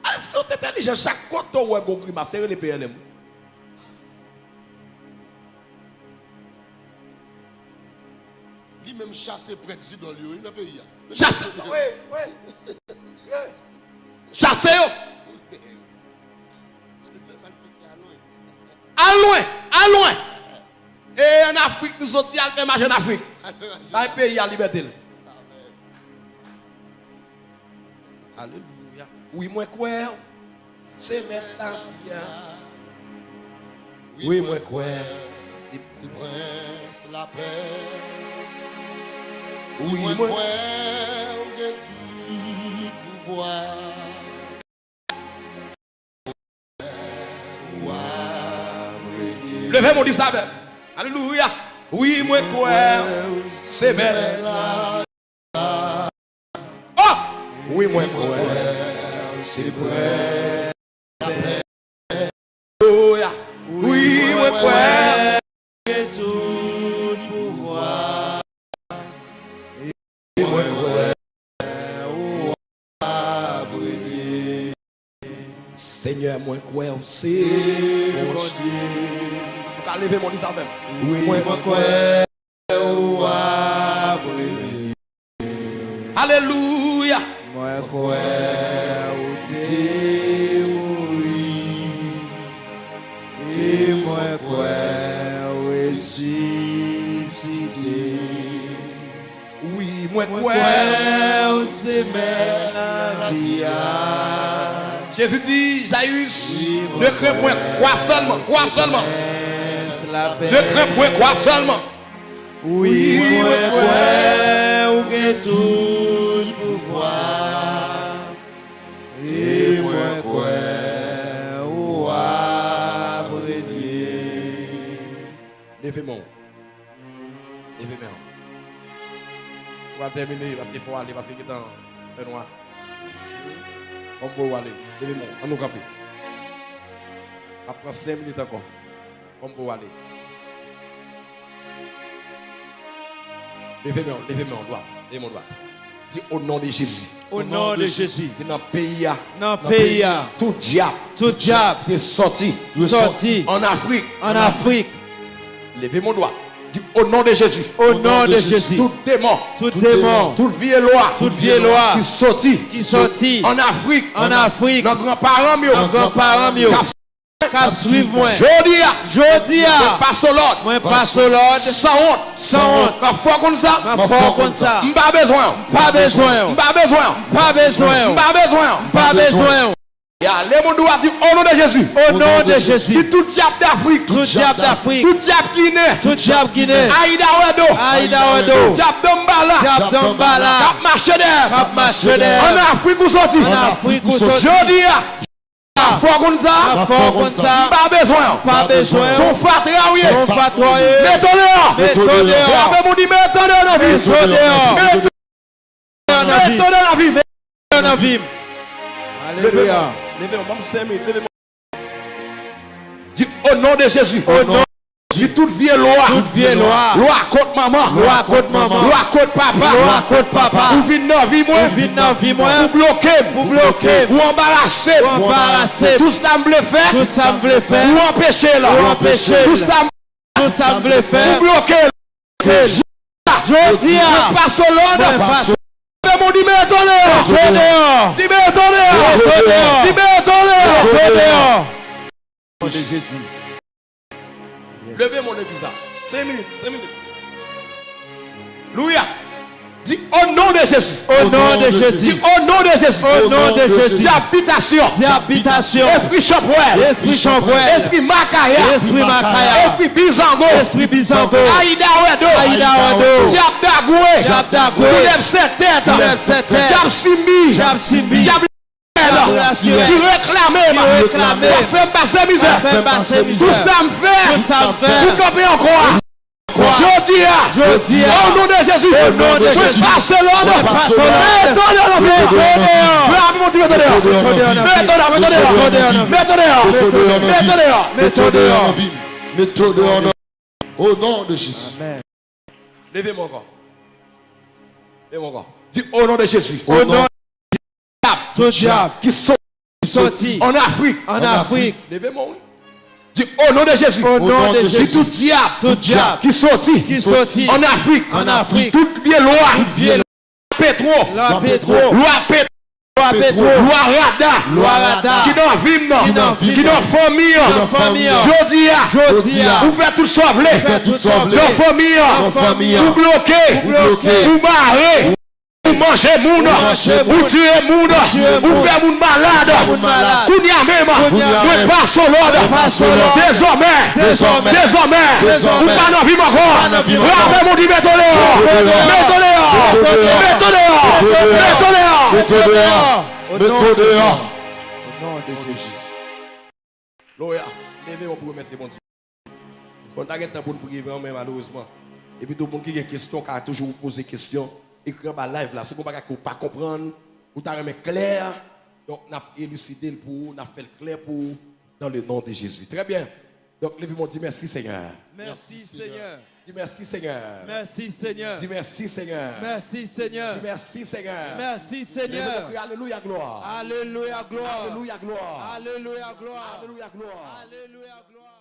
Al si w te entèlijan, chak kote w wè gon grimas, se rele P N M. Li menm chase prèt zidòl yo, wi, nan peyi a. Chase, wi, wi. Chase yo. Al lwen, al lwen. E ann Afrik nou soti, al fè mache ann Afrik. Bay peyi a libète l. Alelouya. Wi, mwen kwè. Se mèt lavi a. Wi, mwen kwè. Se, se prens lapè. Wi, mwen kwè ou gen tout pouvwa. Leve men w, di sa avè m. Alelouya. Wi, mwen kwè. Se bèl. Oh! Wi, mwen kwè. Se prens. Alelouya. Wi, mwen kwè. Tout pouvwa. Wi, mwen kwè. Senyè, mwen kwè w se Bondye. Ou ka leve men w, di sa menm. Wi, mwen kwè. Alelouya. Mwen kwè ou te mouri, e mwen kwè ou resisite. Wi, mwen kwè ou se mèt lavi a. Jezi di, Jayis, ne crains point, crois seulement, crois seulement. Ne crains point, crois seulement. Wi, mwen kwè ou gen tout pouvwa. E mwen kwè ou ap renye. Leve men w. Leve men w. Ou pral tèmine, paske fò w ale, paske gentan fè nwa. Kòm pou w ale. Leve men w. Ann nou kanpe. N ap pran senk minit ankò. Kòm pou w ale. Leve men w, leve men w dwat. Leve men w dwat. Di, au nom de Jésus. Au nom de Jésus. Di, nan peyi a. Nan peyi a. Tout dyab. Tout dyab. Dwe sòti. Dwe sòti. Ann Afrik. Ann Afrik. Leve men w dwat. Di, au nom de Jésus. Au nom de Jésus. Tout demon. Tout demon. Tout vye lwa. Tout vye lwa. Ki sòti. Ki sòti. Ann Afrik. Ann Afrik. Nan granparan m yo. Nan granparan m yo. K ap k ap swiv mwen. Jodi a. Jodi a. Mwen pase w lòd. Mwen pase w lòd. Sanwont. Sanwont. M ap fè w konn sa. M ap fè w konn sa. M pa bezwen w. M pa bezwen w. M pa bezwen w. M pa bezwen w. M pa bezwen w. M pa bezwen w. Ya, leve men w dwat, di, au nom de Jésus. Au nom de Jésus. Di tout dyab Dafrik. Tout dyab Dafrik. Tout dyab Ginen. Tout dyab Ginen. Aida Wèdo. Aida Wèdo. Dyab Danmbala. Dyab Danmbala. K ap mache dèyè. K ap mache dèyè. Ann Afrik ou sòti. Ann Afrik ou sòti. Jodi a. Fò w konn sa. Fò w konn sa. M pa bezwen w. M pa bezwen w. Se yon fatra w ye. Se yon fatra w ye. Mete w deyò. Mete w deyò. Frape moun, di, mete w deyò nan vi m. Mete w deyò. Mete w deyò nan vi m. Mete w deyò nan vi m. Alelouya. Leve men w, ban m senk minit. Leve men w. Di, au nom de Jésus. Au nom Di tout vye lwa. Tout vye lwa. Lwa kont manman. Lwa kont manman. Lwa kont papa. Lwa kont papa. Ou vin nan vi mwen. Ou vin nan vi mwen. Ou bloke m. Ou bloke m. Ou anbarase m. Ou anbarase m. Tout sa m vle fè. Tout sa m vle fè. Ou anpeche l. Ou anpeche l. Tout sa m Tout sa m vle fè. Ou bloke l. Jodi a. Jodi a. Mwen pase w lòd. Mwen pase w lòd. Di mete w deyò. Mete w deyò. Di mete w deyò. Mete w deyò. Di mete w deyò. Mete w deyò. Au nom de Jésus. Leve men w legliz la. Senk minit, senk minit. Louya. Di, au nom de Jésus. Au nom de Jésus. Di, au nom de Jésus. Au nom de Jésus. Di abitasyon. Di abitasyon. Espri chanpwèl. Espri chanpwèl. Espri makaya. Espri makaya. Espri bizango. Espri bizango. Ayida Wèdo. Ayida Wèdo. Dyab Dagwe. Dyab Dagwe. Koulèv sèt tèt. Koulèv sèt tèt. Dyab Simbi. Dyab Simbi. Dyab Dyab Laswè. Ki reklame m. Ki reklame m. W ap fè m pase mizè. W ap fè m pase mizè. Tout sa m fè. Tout sa m fè. Pou kanpe ankò a. Jodi a. Jodi a. Au nom de Jésus. Au nom de Jésus. Mwen pase lòd. Mwen pase lòd. Mete w deyò nan vi m. Mete w deyò. Mete w deyò. Mete w deyò. Mete w deyò. Mete w deyò. Mete w deyò. Mete w deyò nan vi m. Mete w deyò nan. Au nom de Jésus. Amen. Leve men w ankò. Leve men w ankò. Di, au nom de Jésus. Au nom Tout dyab. Tout dyab. Ki sòti. Ki sòti. Ann Afrik. Ann Afrik. Leve men w, wi. Di, au nom de Jésus. Au nom de Jésus. Di tout dyab. Tout dyab. Ki sòti. Ki sòti. Ann Afrik. Ann Afrik. Tout vye lwa. Tout vye lwa. Petwo. Lwa petwo. Lwa petwo. Lwa petwo. Lwa rada. Lwa rada. Ki nan vi m nan. Ki nan vi m nan. Ki nan fanmi an. Ki nan fanmi an. Jodi a. Jodi a. Ou fè tout sa w vle. Ou fè tout sa w vle. Nan fanmi an. Nan fanmi an. Ou bloke. Ou bloke. Ou mare. manje moun, ou tiye moun, ou fè moun malad. Kounye a menm, mwen pase lòd. Dezòmè, dezòmè, ou pa nan vi m ankò. Frape moun, di, mete w deyò. Mete w deyò. Mete w deyò. Mete w deyò. Mete w deyò. Au nom de Jésus. Gloria, leve men pou remèsye Bondye. Bon, ta gen tan pou n priye vre, men malerezman. Epi tou, moun ki gen kesyon, ka toujou poze kesyon. Ekri anba live la. Si gen bagay ke w pa konprann, ou ta renmen klè, donk n ap eliside l pou ou, n ap fè l klè pou ou, dans le nom de Jésus. Très bien. Donk, leve men w, di mèsi, Senyè. Mèsi, Senyè. Di mèsi, Senyè. Mèsi, Senyè. Di mèsi, Senyè. Mèsi, Senyè. Di mèsi, Senyè. Mèsi, Leve men w, Senyè. Kriye alelouya, glwa. Alelouya, glwa. Alelouya, glwa. Alelouya, glwa. Alelouya, glwa. Alelouya, glwa.